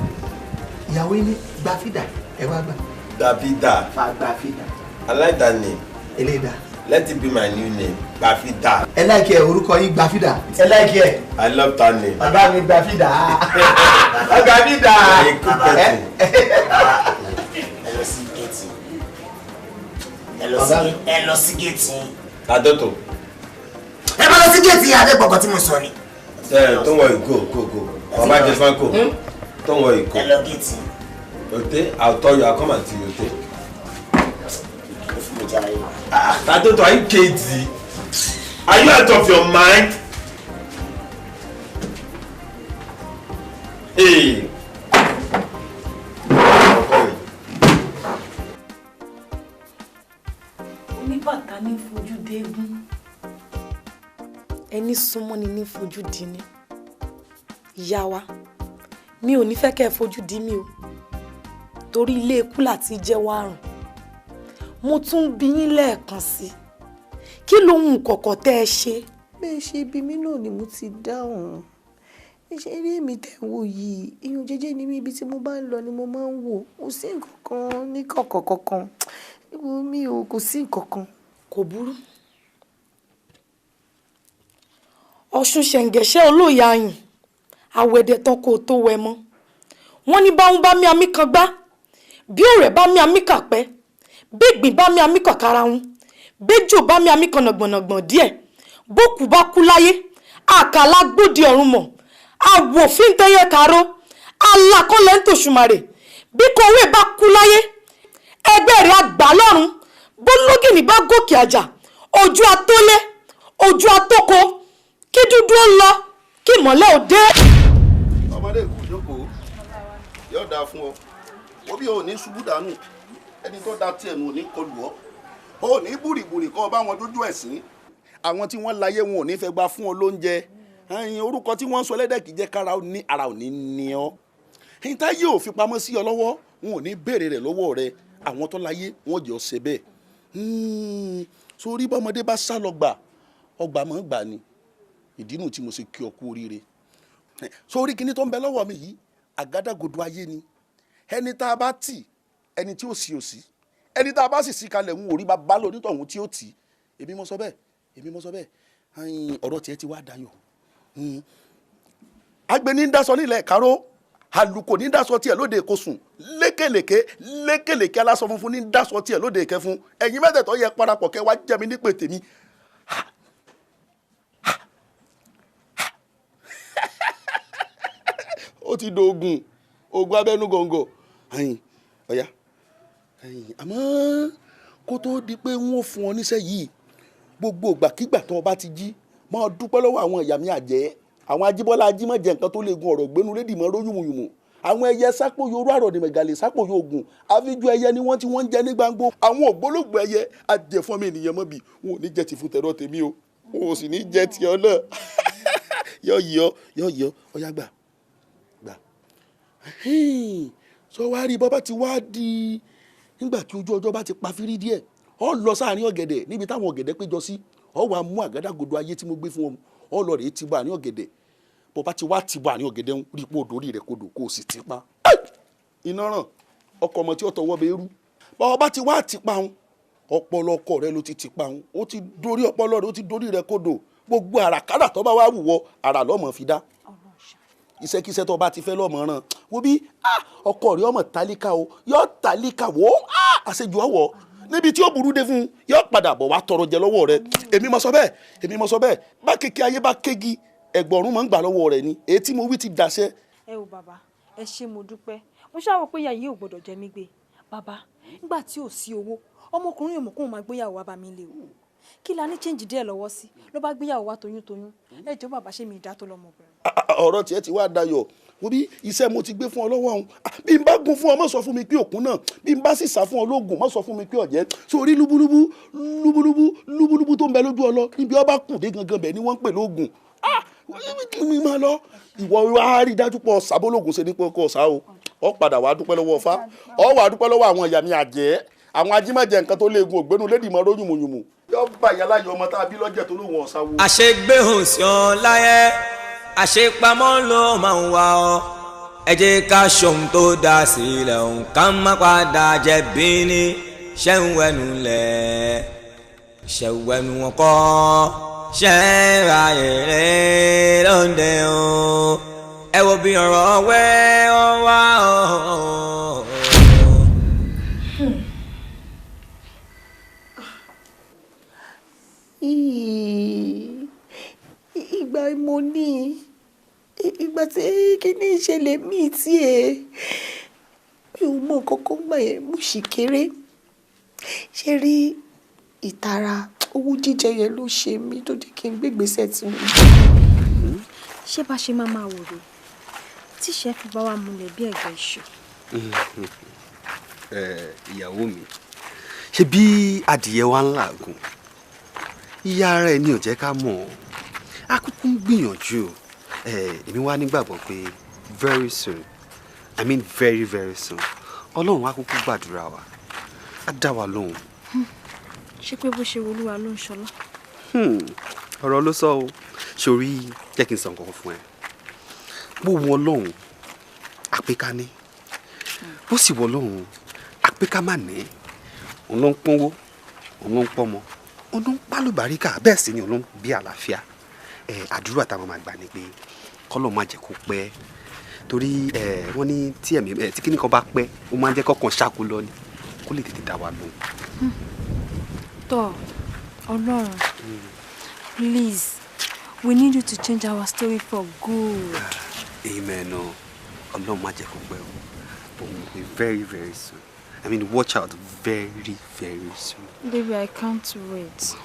Ìyàwó yín ní gba fídà ẹ wá gbà. Gba fídà. Fa gba fídà. I like that name. Eléyìí. Let it be my new name, Gbafida. Ẹ like ẹ, orúkọ yín Gbafida. Ẹ like ẹ. I love that name. Bàbá mi Gbafida. Gbafida. Ẹ lọ sí géètì. Ẹ lọ sí géètì. Adoto. Ẹ bá lọ sí géètì Adégbọ̀gán tí mo sọ ni. Don't worry, go, go, go. Baba Jefanko, don't worry, go. Ẹ lọ géètì. Ote, I'll tell you, I'll come and see you, Ote. Adoto, are you crazy? Are you out of your mind? Hey. Oníbàtà ní fojú déégún, ẹni súnmọ́ ni ní fojú di ni. Ìyá wa, mi ò ní fẹ́ kẹ́ ẹ fojú di mi o, torí ilé ikú láti jẹ́wọ́ àrùn. Mo tún bi yín lẹ́ẹ̀kan sí i, kí lohun kọ̀kọ̀ tẹ́ ẹ ṣe? Bẹ́ẹ̀ ṣe bí mi náà ni mo ti dáhùn. Ṣé eré mi tẹ̀ ń wò yìí, èèyàn jẹ́jẹ́ ni mí, ibi tí mo bá ń lọ ni mo máa ń wò. Kò sí nǹkan kan ní kọ̀kọ̀ kankan. Mi ò kò sí nǹkan kan. Kò burú. Ọ̀ṣun ṣẹ̀ǹgẹ̀ṣẹ̀ olóòyà ayùn, àwẹ̀dẹ̀ tán kò tó wẹ mọ́. Wọ́n ní báwọn bá mi àmì kan gbá, bí òrẹ́ bá mi àmì kà pẹ́, bí ìgbín bá mi àmì kàn karahun, béjò bá mi àmì kan nàgbọ̀nàgbọ̀n díẹ̀, bókù bá kú láyé, àkàlà gbòdì ọ̀run mọ̀, àwòfín tẹ́yẹ kàró, alákọ̀ọ́lẹ̀ ń tòṣùmàrè, bí kòwé bá kú láyé, ẹgbẹ́ rẹ̀ àgbà lọ́run, bólógìnì bá gòkè àjà, ojú atólé, ojú atóko, kí dúdú ó lọ, kí ìmọ́lẹ̀ ó dé. Ọmọdé kù jókòó, yóò dáa fún ọ, wọ́n bí o ní ṣubú dànù, ẹni tó da tiẹ̀ nù ò ní kọlù ọ́, ò ní búrìbùrì kọ́ bá wọn dójú ẹ̀sìn, àwọn tí wọ́n láyé wọn ò ní fẹ́ gbà fún ọ lóúnjẹ, orúkọ tí wọ́n ń sọ ẹlẹ́dẹ̀ kì í jẹ́ kára ó ní ara ò ní ní ọ, ẹni tá yóò fi pamọ́ sí ọ lọ́wọ́ wọn ò ní béèrè rẹ̀ lọ́wọ́ rẹ, àwọn tó láyé wọn jọ ṣe bẹ́ẹ̀. Sórí bọ́mọdé bá sá lọ gbà, ọgbà mọ́ gbà ni, ìdí nù tí mo ṣe kí ọ kú oríire. Sórí kinní tó ń bẹ lọ́wọ́ mi yìí, àgádágodo ayé ni, ẹni tá a bá tì, ẹni tí ó sì ò sí, ẹni tá a bá sì sí kalẹ̀ ń orí bá lò nítọ̀hún tí ó tì. Èmi mo sọ bẹ́ẹ̀, èmi mo sọ bẹ́ẹ̀. Ọ̀rọ̀ tiẹ̀ ti wá dayọ̀. Agbeni ń dasọ nílẹ̀ káró, àlùkò ní dasọ tiẹ̀ lóde Èkosùn, lékèlèké lékèlèké aláṣọ funfun ní dasọ tiẹ̀ lóde Ìkẹfun. Ẹ̀yin mẹ́tẹ̀ẹ̀tọ̀ yẹ parapọ̀ kẹ́ wá jẹ́ mi nípè tèmi. Ó ti dogun, ogun abẹ́nú gọ̀ǹgọ̀. Ọ̀yá, àmọ́ kó tó di pé wọ́n fún ọ níṣẹ́ yìí, gbogbo ìgbàkigbà tó o bá ti jí, máa dúpẹ́ lọ́wọ́ àwọn ìyá mi àjẹ́, àwọn Ajíbọ́lá ajímọ̀jẹ nǹkan tó lè gun ọ̀rọ̀ gbénu lédì mọ́ róyùmùyùmù, àwọn ẹyẹ sápò yorú àròdìmẹ̀gàlè sápò yóògùn, àfijù ẹyẹ ni wọ́n ti wọ́n ń jẹ ní gbangbo, àwọn ògbólógbò ẹyẹ ajẹfọ́n mi ènìyàn mọ́bi, wọn ò ní jẹ ti fún tẹ̀rọ tèmi o, wọn ò sì ní jẹ ti ọ náà. Yọ yọ yọ yọ, ọyá gbà gbà. Sọ wá rí bọ́bá ti wá di nígbà tí ojú ọjọ́ bá ti pa fírí díẹ̀, ọ lọ sáàrin ọ̀gẹ̀dẹ̀ níbi táwọn ọ̀gẹ̀dẹ̀ péjọ sí, ọ wàá mú àgádágodo ayé tí mo gbé fún ọ, ọ lọ rèé ti bọ àárín ọ̀gẹ̀dẹ̀. Bọ́bá ti wá ti bọ àárín ọ̀gẹ̀dẹ̀ ń rí ipò òdòrí rẹ̀ kodò kó o sì ti pa. Iná ràn ọkọ̀ ọmọ tí ó tọwọ́ bẹ eru. Bọ́bá ti wá ti pa òun, ọpọlọ ọkọ rẹ ló ti ti pa òun, ó ti dorí ọpọlọ rẹ, ó ti dorí rẹ kodò. Gbogbo àràkárà tó bá wá wùwọ, àrà lọ́mọ fi dá. Iṣẹ́kíṣẹ́ tó bá ti fẹ́ lọ́mọ ràn, wo bí ọkọ rẹ ọmọ tálíkà o, yọ tálíkà wò ó, àṣejù ọwọ́ níbi tí ó burú dé fún un, yọ padà bọ̀ wá tọrọ jẹ lọ́wọ́ rẹ. Èmi mo sọ bẹ́ẹ̀, èmi mo sọ bẹ́ẹ̀, bá kékeré ayé bá kégi, ẹgbọ̀rún máa ń gbà lọ́wọ́ rẹ ni, èyí tí mo wí ti dàṣẹ. Ẹ o bàbá, ẹ ṣé mo dúpẹ́, mo ṣàrò pé ìyá yìí ò gbọ́dọ̀ jẹ mí gbé. Bàbá, nígbà tí ò sí owó, ọmọkùnrin ò mọ̀ kóun máa gbéyàwó wá bá mi lé o. Kí la ní change díẹ̀ lọ́wọ́ sí, ló bá gbéyàwó wá toyúntoyún. Ẹ jọ̀ọ́ bàbá, ṣé mi ìdá tó lọ́mọbìnrin? Ọ̀rọ̀ tiẹ̀ ti wá dayọ̀. Wo bí iṣẹ́ mo ti gbé fún ọ lọ́wọ́ ọ̀hún, bí n bá gun fún ọ má sọ fún mi pé òkun náà, bí n bá sì sá fún ọ lóògùn má sọ fún mi pé ọ̀jẹ́. Sórí lúbúlúbú lúbúlúbú lúbúlúbú tó ń bẹ lójú ọlọ, níbi ọba kù dé gangan bẹ̀ ni wọ́n ń pè lóògùn. Kí mi máa lọ, ìwọ wá rí dájú pọ̀ sábólógùn ṣe nípa ọkọ̀ ọ̀sá o, ọ padà wàá dúpẹ́ lọ́wọ́ Ọfá, ọ wàá dúpẹ́ lọ́wọ́ àwọn ìyá mi àjẹ́, àwọn ajímọ̀jẹ nǹkan tó léegun ògbénu lédìmọ̀ róyùmùyùmù. Yọ bá ìyá láyé ọmọ tá a bí lọ́jẹ̀ tó lóun ọ̀sá wo. Àṣegbé hùn sí ọ láyé, àṣepamọ́ ló máa ń wá ọ. Ẹ jẹ́ ká ṣohun tó dá sílẹ̀ òun ká má padà jẹ̀bi ní ṣẹ́hun ẹnu lẹ̀. Ṣẹ̀wẹ̀nu wọn kọ́ ṣẹ́ra èrè lóde o. Ẹ wo bí ọ̀rọ̀ wẹ́ ọ wá o. Ìgbà mo ní ìgbà tí kíní ìṣẹ̀lẹ̀ míì tí ẹ mi ò mọ nǹkan kan gbà yẹn, mo sì kéré. Ṣé rí ìtara owó jíjẹ yẹn ló ṣe mí tó jẹ́ kí n gbégbèsè tí mo gbé. Ṣé bá ṣe máa wò rè tíṣẹ́ fi bá wa múlẹ̀ bí ẹ̀gbẹ́ iṣu. Ìyàwó mi, ṣe bí adìyẹ wa ń làágùn, ìyá ara ẹ ní ò jẹ́ ká mọ̀ ọ́. A kúkú ń gbìyànjú. Èmi wá nígbàgbọ́ pé very soon, I mean very very soon, Ọlọ́run á kúkú gbàdúrà wa, á dá wa lóhùn. Ṣé pé bó ṣe wolúwa ló ń ṣọlá? Ọ̀rọ̀ ló sọ o. Sórí, jẹ́ kí n sọ nǹkan fún ẹ. Bó wọ Ọlọ́run àpéká ní, bó sì wọ Ọlọ́run àpéká má ní. Òun ló ń pọ́nwó, òun ló ń pọ́nmọ, òun ló ń pálùbáríkà, bẹ́ẹ̀ sì ni òun ló ń bí àlàáfíà. Àdúrà táwọn máa gbà ni pé kọ́lọ̀ má jẹ́ kó pẹ́, torí wọ́n ní tí ẹ̀mí tí kíní kan bá pẹ́, ó máa ń jẹ́ kọ́kàn ṣáko lọ ni, kó lè tètè dá wa lóhùn. Tọ́ Ọlọ́run, please, we need you to change our story for good. Amen o. Ọlọ́run má jẹ́ kó pẹ́ o, but we will be very very soon. I mean, watch out, very very soon. Baby, I can't wait.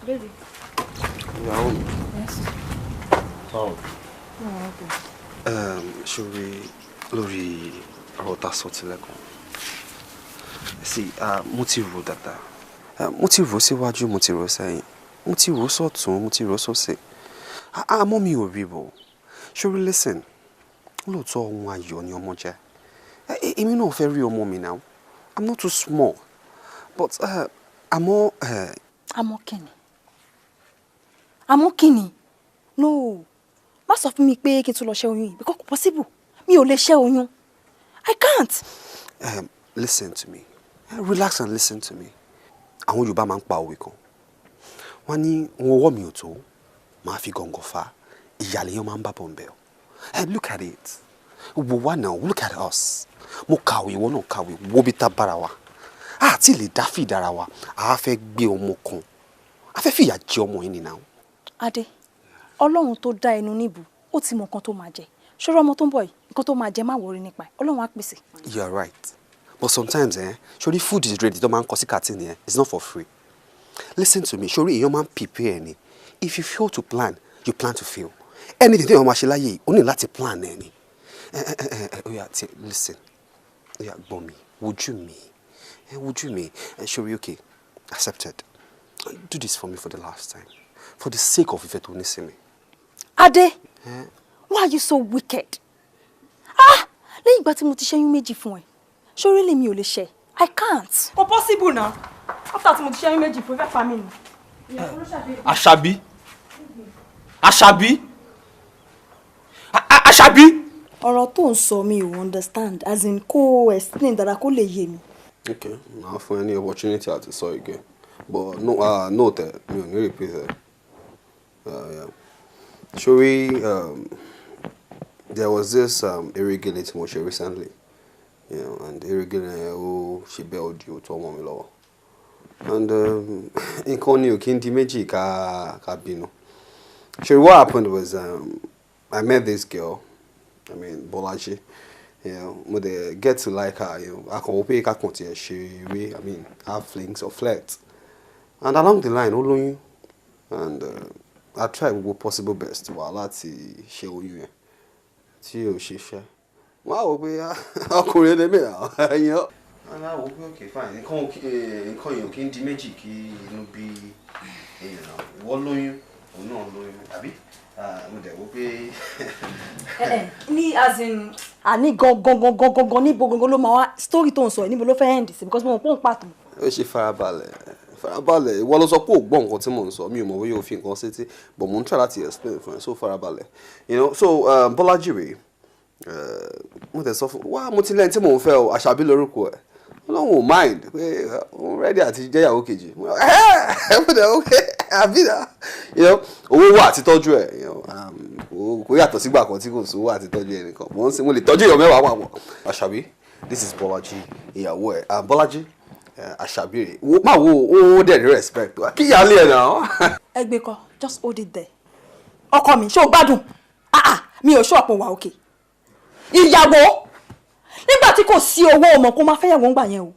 Baby. Ìyàwó mi. Yes. Báwo? No, okay. Ṣòrí lórí ọ̀rọ̀ tá a sọ tilẹ̀ kan. See, mo ti rò dáadáa. Mo ti rò síwájú, mo ti rò sẹ́yìn. Mo ti rò sọ́tún, mo ti rò sósì. Àmọ́ mi ò rí bò. Ṣòrí, listen. Lóòótọ́ ohun ayọ̀ ni ọmọ jẹ́. Èmi náà fẹ́ rí ọmọ mi now. I'm not too small. But àmọ́. Àmọ́ kíni? Àmọ́ kíni? No, má sọ fún mi pé kí n tún lọ ṣẹ́ oyún yìí, because kò possible. Mi ò lè ṣẹ́ oyún. I can't. Listen to me. Relax and listen to me. Àwọn Yorùbá máa ń pa òwe kan. Wọ́n ní ohun ọwọ́ mi ò tó, màá fi gọ̀ǹgọ̀ fa, ìyàlẹ́yàn máa ń bá bọ̀ ń bẹ̀ ọ́. Look at it. Wo wa now, look at us. Mo kàwé, ìwọ náà kàwé, wo bí tá bára wa. A ti lè dá fìdá ara wa, a fẹ́ gbé ọmọ kan. A fẹ́ fìyà jẹ ọmọ yìí nìyà. Adé, Ọlọ́run tó dá ẹnu níbu, ó ti mọ nǹkan tó máa jẹ. Ṣọ́rọ́ ọmọ tó ń bọ̀ yìí, nǹkan tó máa jẹ má wọrí nípa ẹ̀. Ọlọ́run á pèsè. You are right. But sometimes, ṣorí food is ready tó máa ń kọ sí carton yẹn, it's not for free. Listen to me, ṣorí èèyàn máa ń prepare ni. If you fail to plan, you plan to fail. Anything tí èèyàn máa ṣe láyé yìí, ó ní láti plan ẹ ni. Oya, listen. Oya, gbọ́ mi, wojú mi. Wojú mi. Ṣorí, okay, accepted. Do this for me for the last time. For the sake of ìfẹ́ tó ní sí mi. Adé, why are you so wicked? Ah! Lẹ́yìn ìgbà tí mo ti ṣẹ́yún méjì fún ẹ, ṣorí lèmi ò lè ṣe. I can't. Kò possible now. After tí mo ti ṣẹ́yún méjì fún ẹ, fẹ́ pa mí ni. Àṣàbí. Àṣàbí. Àṣàbí. Ọ̀rọ̀ tó ń sọ mi ò understand, as in kó explain dáadáa kó lè yé mi. Okay, màá fún ẹ ní opportunity àti sọ again, but no, no tẹ, mi ò ní repeat ẹ. Yeah. Ṣorí, there was this erégele tí mo ṣe recently, and erégele yẹn ó ṣe bẹ́ẹ̀ ó di òótọ́ mọ́ mi lọ́wọ́. And nǹkan ni ò kí n di méjì ká bínú. Ṣorí, what happened was I met this girl, I mean Bolaji, mo dey get to like her, a kàn wò pé ká kàn tiẹ̀ ṣe eré, I mean have flings or flirt. And along the line, ó lóyún, and I try gbogbo possible best wá láti ṣe oyún yẹn tí ò ṣe ṣe. Wọ́n á wò pé ọkùnrin lèmi náà ẹ̀yàn. Wọ́n á wò pé okay fine, nǹkan èèyàn kì í di méjì kí inú bí èèyàn náà. Ìwọ lóyún, òun náà lóyún, àbí? Mo dẹ̀ wò pé. Ní as in àní gangan gangan gangan níbo gangan ló máa wá story tó ń sọ yìí, níbo ló fẹ́ end sí, because mo mọ̀ pé òun pàtó. Ó ṣe farabalẹ̀ farabalẹ̀, ìwọ ló sọ pé ò gbọ́ nǹkan tí mò ń sọ, mi ò mọ̀ bóyá o fi nǹkan sétí, but mò ń try láti explain fún ẹ, so farabalẹ̀. So Bọ́lájí rèé, Mo tẹ̀ sọ fún wa, mo ti lẹ́yìn tí mò ń fẹ́ o, Àṣàbí lórúkọ ẹ̀. Ọlọ́run ò mind pé òun ready àti jẹ́ ìyàwó kejì. Mo dẹ̀ okay, àbí náà. Owó wà àti tọ́jú ẹ̀. Kò yàtọ̀ sígbà kan tí kò sówó àti tọ́jú ẹ̀ nìkan. Mo ń sin, mo lè tọ́jú èèyàn 10 papọ̀. Àṣàbí, this is Bọ́lájí, ìyàwó ẹ̀. Bọ́lájí, Àṣàbí rè. Má wo ó dẹ̀ ní respect. Kí ìyáálé ẹ̀ náà. Ẹ gbé kọ, just hold it there. Ọkọ mi, ṣé o gbádùn? Mi ò ṣọ́ọ̀pù wà òkè. Ìyàwó, nígbà tí kò sí owó ọmọ kó máa fẹ́yàwó ń gbà yẹn o.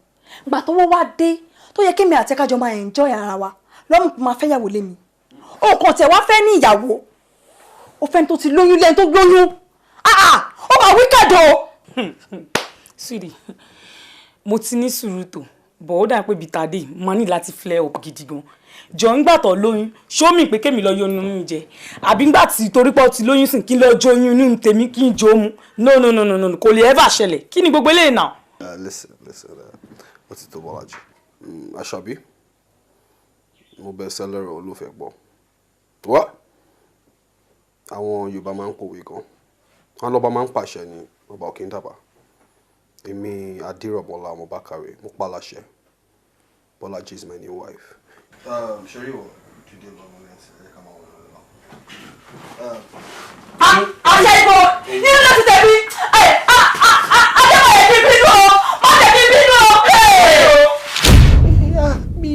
Ìgbà tó wọ́n wá dé tó yẹ kémi àti kájọ máa enjoy ara wa lọ́mù kó máa fẹ́yàwó lé mi. O kàn tẹ̀ wá fẹ́ ní ìyàwó. O fẹ́ tó ti lóyún lẹ́ni tó lóyún. Ó máa wicked o. Sweetie, mo ti ní sùúrù tó, but ó dà pé bíi tàdé máa ní láti flare up gidi gan. Jọ ńgbà tó lóyún, ṣó mi pé kémi lọ yọ inú mi jẹ, àbí ńgbà tí torí pé ó ti lóyún sìn kí n lọ jó oyún inú tèmi kí n jó mu. No, no, no, no, no, kò lè ever ṣẹlẹ̀. Kí ni gbogbo eléyìí náà? Listen, listen, ó ti tó Bọ́lájí. Àṣàbí, mo bẹ sẹ́lẹ̀rọ̀ olófẹ́ gbọ́. Wá, àwọn Yorùbá máa ń pòwe gan. Wọ́n lọ́ba máa ń pàṣẹ ni, ọba ò kí ń dàbà. Èmi Adérọ̀mọ́lá ọmọ Bákàrè, mo pa láṣẹ. Bọ́lájí is my new wife. Ṣeré ìwọ, Jídé lọ́mọ lẹ́sìn, ẹ ká máa wọ̀ lọ́wọ́. Àṣẹ ìbò nínú láti tẹ̀mí, Adébọ̀yẹ̀ ti bínú o, má tẹ̀mí bínú o. Ìyá mi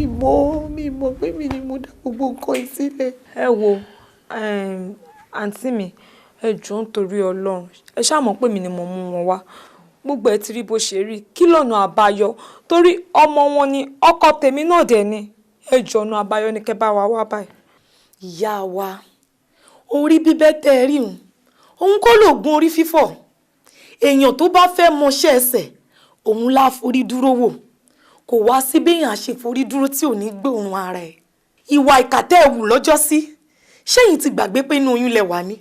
mọ̀ pé mi ni mo dá gbogbo nǹkan yìí sílẹ̀. Ẹ wo, àǹtí mi, ẹ jọ̀ọ́ nítorí Ọlọ́run, ẹ ṣáà mọ̀ pé mi ni mo mú wọn wá. Gbogbo ẹ ti rí bó ṣe rí, kí lọ́nà àbáyọ? Torí ọmọ wọn ni, ọkọ tèmi náà dẹ̀ ni. Ẹ jọ̀ọ́, ọ̀nà àbáyọ ni kẹ́ bá wa wá báyìí. Ìyá wa, orí bíbẹ́ tẹ́ ẹ rí òun, òun kọ́ lóògùn orí fífọ́. Èèyàn tó bá fẹ́ mọṣẹ́ ẹsẹ̀, òun lá forí dúró wò. Kò wá sí béèyàn ṣe forí dúró tí ò ní gbóòórùn ara ẹ̀. Ìwà ìkà tẹ́ ẹ wù lọ́jọ́ sí, ṣẹ́yìn ti gbàgbé pé inú oyún lẹ wà ní.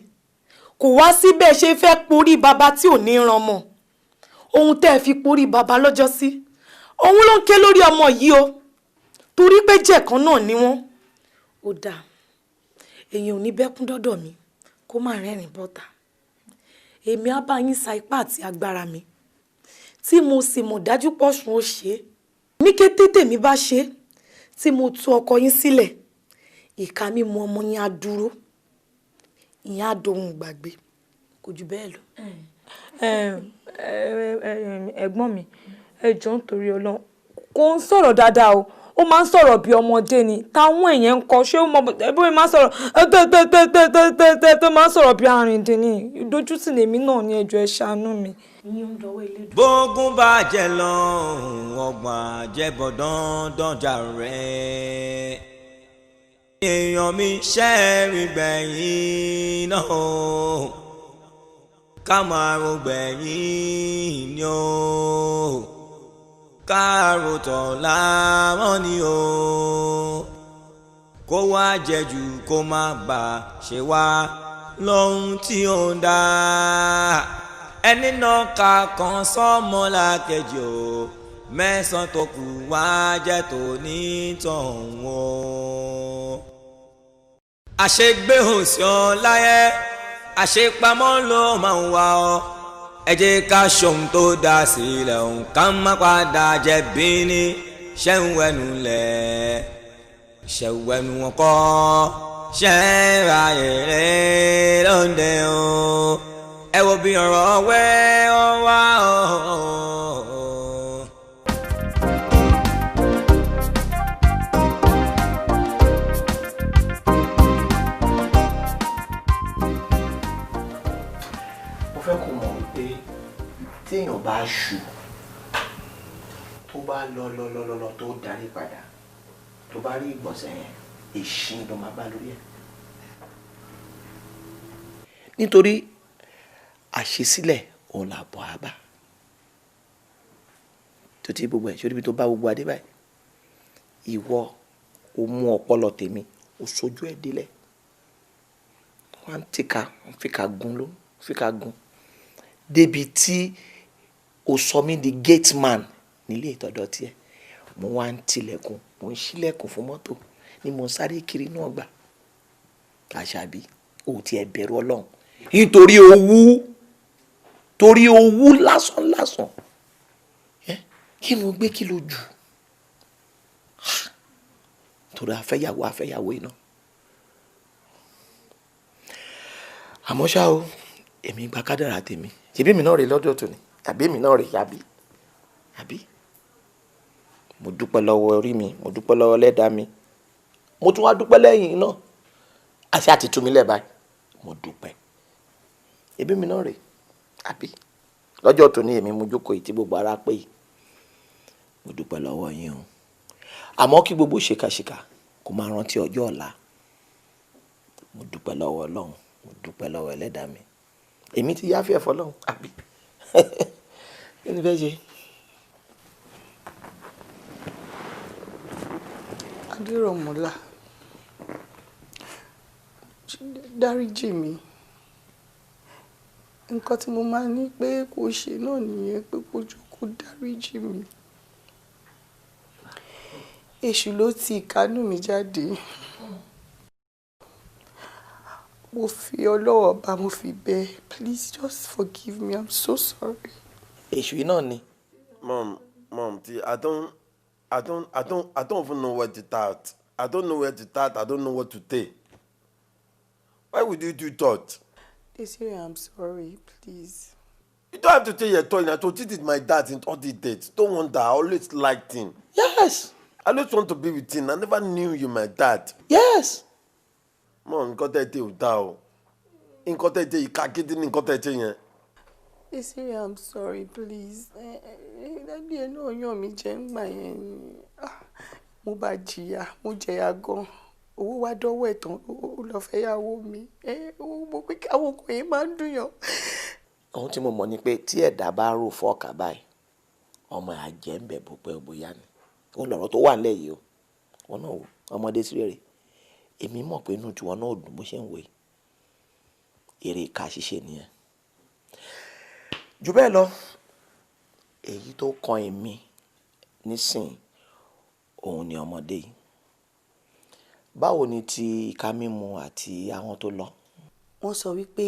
Kò wá sí bẹ́ẹ̀ ṣe fẹ́ porí baba tí ò ní ran mọ́. Ohun tẹ́ ẹ fi porí baba lọ́jọ́ sí, òun ló ń ké lórí ọmọ yìí o. Torí pé jẹ̀kan náà ni wọ́n. Ó dáa, èèyàn ò ní bẹ́kún dọ́dọ̀ mi kó má rẹ́rìn bọ́ta. Èmi á bá yín sa ipá àti agbára mi, tí mo sì mọ̀ dájú pọ̀ṣùn ó ṣe é. Ní kété tèmi bá ṣe é, tí mo tú ọkọ yín sílẹ̀, ìka mímu ọmọ yín á dúró, ìyẹn á dohun gbàgbé. Kò jù bẹ́ẹ̀ lọ. Ẹ̀gbọ́n mi, ẹ jọ̀ọ́ nítorí Ọlọ́run, kò ń sọ̀rọ̀ dáadáa o. Ó máa ń sọ̀rọ̀ bí ọmọdé ni. Táwọn èèyàn ń kọ, ṣé ó mọ bóyá máa ń sọ̀rọ̀ tẹ́tẹ́tẹ́tẹ́tẹ́ tó máa ń sọ̀rọ̀ bí arìndìn ni. Ìdójútì lèmi náà ní, ẹ jọ̀ọ́ ẹ ṣàánú mi. Bógún bá jẹ lọ, ọgbọ̀n àjẹbọ̀ dandan jà rẹ̀. Èèyàn mi ṣẹ́ẹ̀rì gbẹ̀yìn náà o, ká máa ro gbẹ̀yìn ni o, ká ro tọ̀la mọ́ ni o, kó wá jẹ jù kó má bà ṣe wá lóhun tí ó ń dá. Ẹni náà ka kan sọ́mọ́ làkejì o, 9 tó kù wá jẹ́ tòní tọ̀hún o. Àṣegbé ò sí ọ láyé, àṣepamọ́ ló máa ń wá ọ. Ẹ jẹ́ ká ṣohun tó dá sílẹ̀ òun, ká má padà jẹ̀bi ní ṣẹ́wẹ̀nu lẹ̀, ṣẹ́wẹ̀nu wọn kọ́, ṣẹ́ra èrè lóde o. Ẹ wo bí ọ̀rọ̀ wẹ́ ọ wá o. Mo fẹ́ kó mọ̀ wípé téèyàn bá ṣù, tó bá lọ lọ lọ lọ tó darí padà, tó bá rí ìgbọ̀nsẹ̀ yẹn, èṣin ló máa bá lórí ẹ̀. Nítorí àṣesílẹ̀ òun là bọ̀ á bá. Tó ti gbogbo ẹ̀ ṣé níbi tó bá gbogbo adé báyìí, ìwọ o mú ọpọlọ tèmi, o sojú ẹ̀ délẹ̀. Wọ́n á tìka, wọ́n fìkà gún ló, fìkà gún. Débi tí o sọ mí di gate man nílé ìtọ́dọ̀ tiẹ̀. Mo wá ń tilẹ̀kùn, mo ń ṣílẹ̀kùn fún mọ́tò ni mo ń sáré kiri inú ọgbà. Àṣàbí, o ò tiẹ̀ bẹ̀rù Ọlọ́run. Nítorí owú. Torí owú lásán lásán. Kí ló gbé kí ló jù? Torí afẹ́yàwó afẹ́yàwó iná. Àmọ́ ṣá o, èmi gba kádàrá tèmi. Ṣebí èmi náà rè lọ́dọ̀ tòní, àbí èmi náà rè àbí? Àbí? Mo dúpẹ́ lọ́wọ́ orí mi, mo dúpẹ́ lọ́wọ́ ẹlẹ́dàá mi. Mo tún wá dúpẹ́ lẹ́yìn náà. Àṣé àti tú mi lẹ̀ báyìí. Mo dúpẹ́. Ẹbí mi náà rè, àbí? Lọ́jọ́ tòní èmi mo jókòó yìí tí gbogbo ara pé yìí. Mo dúpẹ́ lọ́wọ́ yín o. Àmọ́ kí gbogbo ṣèkàṣèkà kó máa rántí ọjọ́ ọ̀la. Mo dúpẹ́ lọ́wọ́ Ọlọ́run, mo dúpẹ́ lọ́wọ́ ẹlẹ́dàá mi. Èmi ti yáfẹ́ ẹ̀fọ́ lọ́hùn, àbí? Kí ni fẹ́ ṣe? Adérọ̀mọ́lá, dáríjì mi. Nǹkan tí mo máa ní pé kò ṣe náà nìyẹn, pé kó jókòó dáríjì mi. Èṣù ló ti ìkánú mi jáde. Mo fi Ọlọ́run ọba mo fi bẹ̀. Please just forgive me. I'm so sorry. Èṣù yìí náà ni. Mom, I don't even know where to start. I don't know where to start. I don't know what to say. Why would you do that? Desire, I'm sorry, please. You don't have to tell your toy now. To it is my dad in all the dates. Don't wonder. I always liked him. Yes. I always want to be with him. I never knew you, my dad. Yes. Mom, nǹkan tẹ́ tẹ́ ò dá o. Nǹkan tẹ́ tẹ́ ìka gidi ni nǹkan tẹ́ tẹ́ yẹn. Desire, I'm sorry, please. Dádì ẹ náà yàn mí jẹ ńgbà yẹn ni. Mo bá jìyà, mo jẹ̀yà gan. Owó wá dọ́wọ́ ẹ̀ tán, ó lọ fẹ́ yàwó mi. Mo pé kí àwọn ọkùnrin máa ń dùn yàn. Ohun tí mo mọ̀ ni pé tí ẹ̀dá bá rò fọ́ọ̀kà báyìí, ọmọ àjẹ́ ń bẹ̀ bó pẹ́ bóyá ni. Ó lọ̀rọ̀ tó wà nílẹ̀ yìí o. Wọn náà wò, ọmọdé sí rere. Èmi mọ̀ pé inú tiwọn náà ò dùn bó ṣe ń wò yìí. Èrè ìka ṣíṣe nìyẹn. Jù bẹ́ẹ̀ lọ, èyí tó kan èmi nísìn òun ni ọmọdé yìí. Báwo ni ti ìka mímu àti àwọn tó lọ? Wọ́n sọ wípé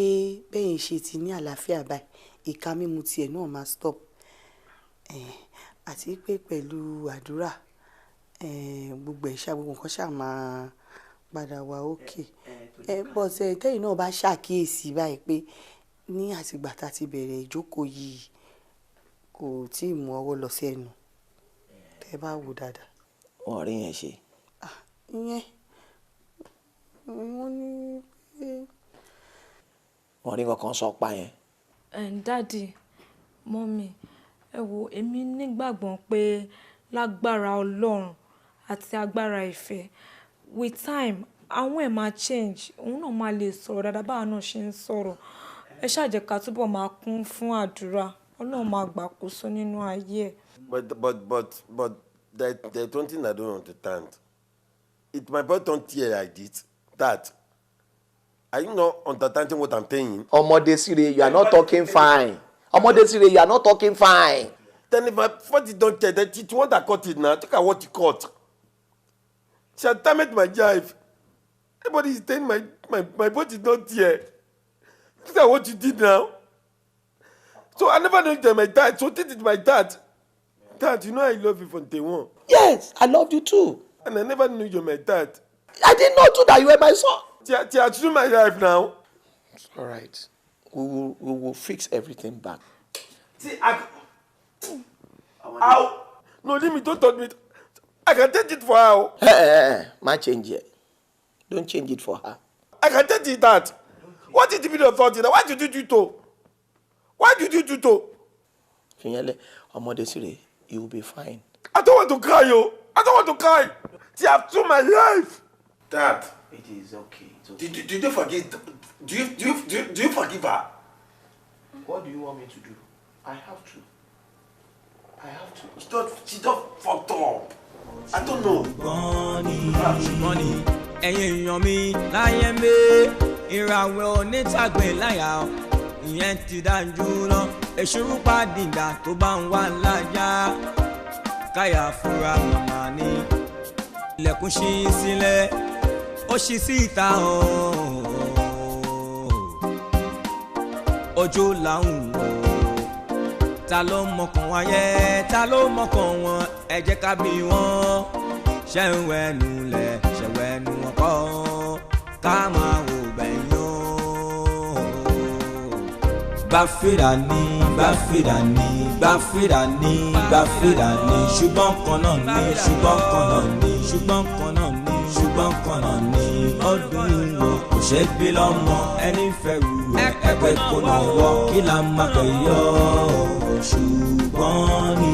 bẹ́yìn ṣe ti ní àlàáfíà báyìí, ìka mímu tiẹ̀ náà máa stop. Àti pé pẹ̀lú àdúrà, gbogbo ẹ̀ ṣá, gbogbo nǹkan ṣá máa padà wá òkè. But tẹ́yìn náà bá ṣàkíyèsí báyìí pé ní àtìgbà tá a ti bẹ̀rẹ̀ ìjókòó yìí kò tí ì mú ọwọ́ lọ sí ẹnu. Tẹ́ bá wò dáadáa. Wọ́n rí yẹn ṣe. Ìyẹn wọ́n ní pé. Wọ́n rí kankan sọ pa yẹn. Dádì, mọ́mì, ẹ wo èmi nígbàgbọ́ pé lágbára Ọlọ́run àti agbára ìfẹ́, with time àwọn ẹ̀ máa change, òun náà máa lè sọ̀rọ̀ dáadáa báwa náà ṣe ń sọ̀rọ̀. Ẹ ṣáà jẹ́ ká túbọ̀ máa kún fún àdúrà, Ọlọ́run máa gbàkóso nínú ayé ẹ̀. But there's one thing I don't understand. It my boy don't tear like this. That. Are you not understanding what I'm saying? Ọmọdésíre, you are not talking fine. Ọmọdésíre, you are not talking fine. Then if my body don't tear, then it's one that cut it now. Look at what you cut. She has damaged my life. Everybody is saying my body don't tear. Look at what you did now. So I never knew that my dad. So this is my dad. Dad, you know I love you from day one. Yes, I loved you too. And I never knew you were my dad. I didn't know too that you were my son. They are through my life now. It's all right. We will fix everything back. See, Ow! No, leave me. Don't touch me. I can take it for her. Hey, ma change it. Don't change it for her. I can take it that. What is the meaning of that? Why did you do to? Why did you do to? Finyele, Ọmọdésíre, you will be fine. I don't want to cry, yo. I don't want to cry. They have through my life. Dad. It is okay. It's okay. Did you forgive? Do you forgive her? What do you want me to do? I have to. I have to. She just fucked up. I don't know. Money, ẹ̀yin èèyàn mi láyé mi, ìràwẹ̀ onítàgbé láyà o, ìyẹn ti dájú lọ. Èṣù pàdìgbà tó bá ń wá láyà, káyà fúnra màmá ni. Ilẹ̀kùn ṣí sílẹ̀, ó ṣí síta o. Ojú là ń wò. Ta ló mọkàn wáyé, ta ló mọkàn wọn? Ẹ jẹ́ ká bí wọn. Ṣẹ̀wẹ̀nu lẹ̀, ṣẹ̀wẹ̀nu ọkọ, ká máa wò bẹ̀yìn o. Gbàfìrà ní, gbàfìrà ní, gbàfìrà ní, gbàfìrà ní. Ṣùgbọ́n kan náà ní, ṣùgbọ́n kan náà ní, ṣùgbọ́n kan náà ní, ṣùgbọ́n kan náà ní. Ọdún wo kò ṣe bí lọ́mọ ẹni fẹ́ wù ẹ́, ẹgbẹ́ kò náà wọ́ kí la máa pè yọ ṣùgbọ́n ní.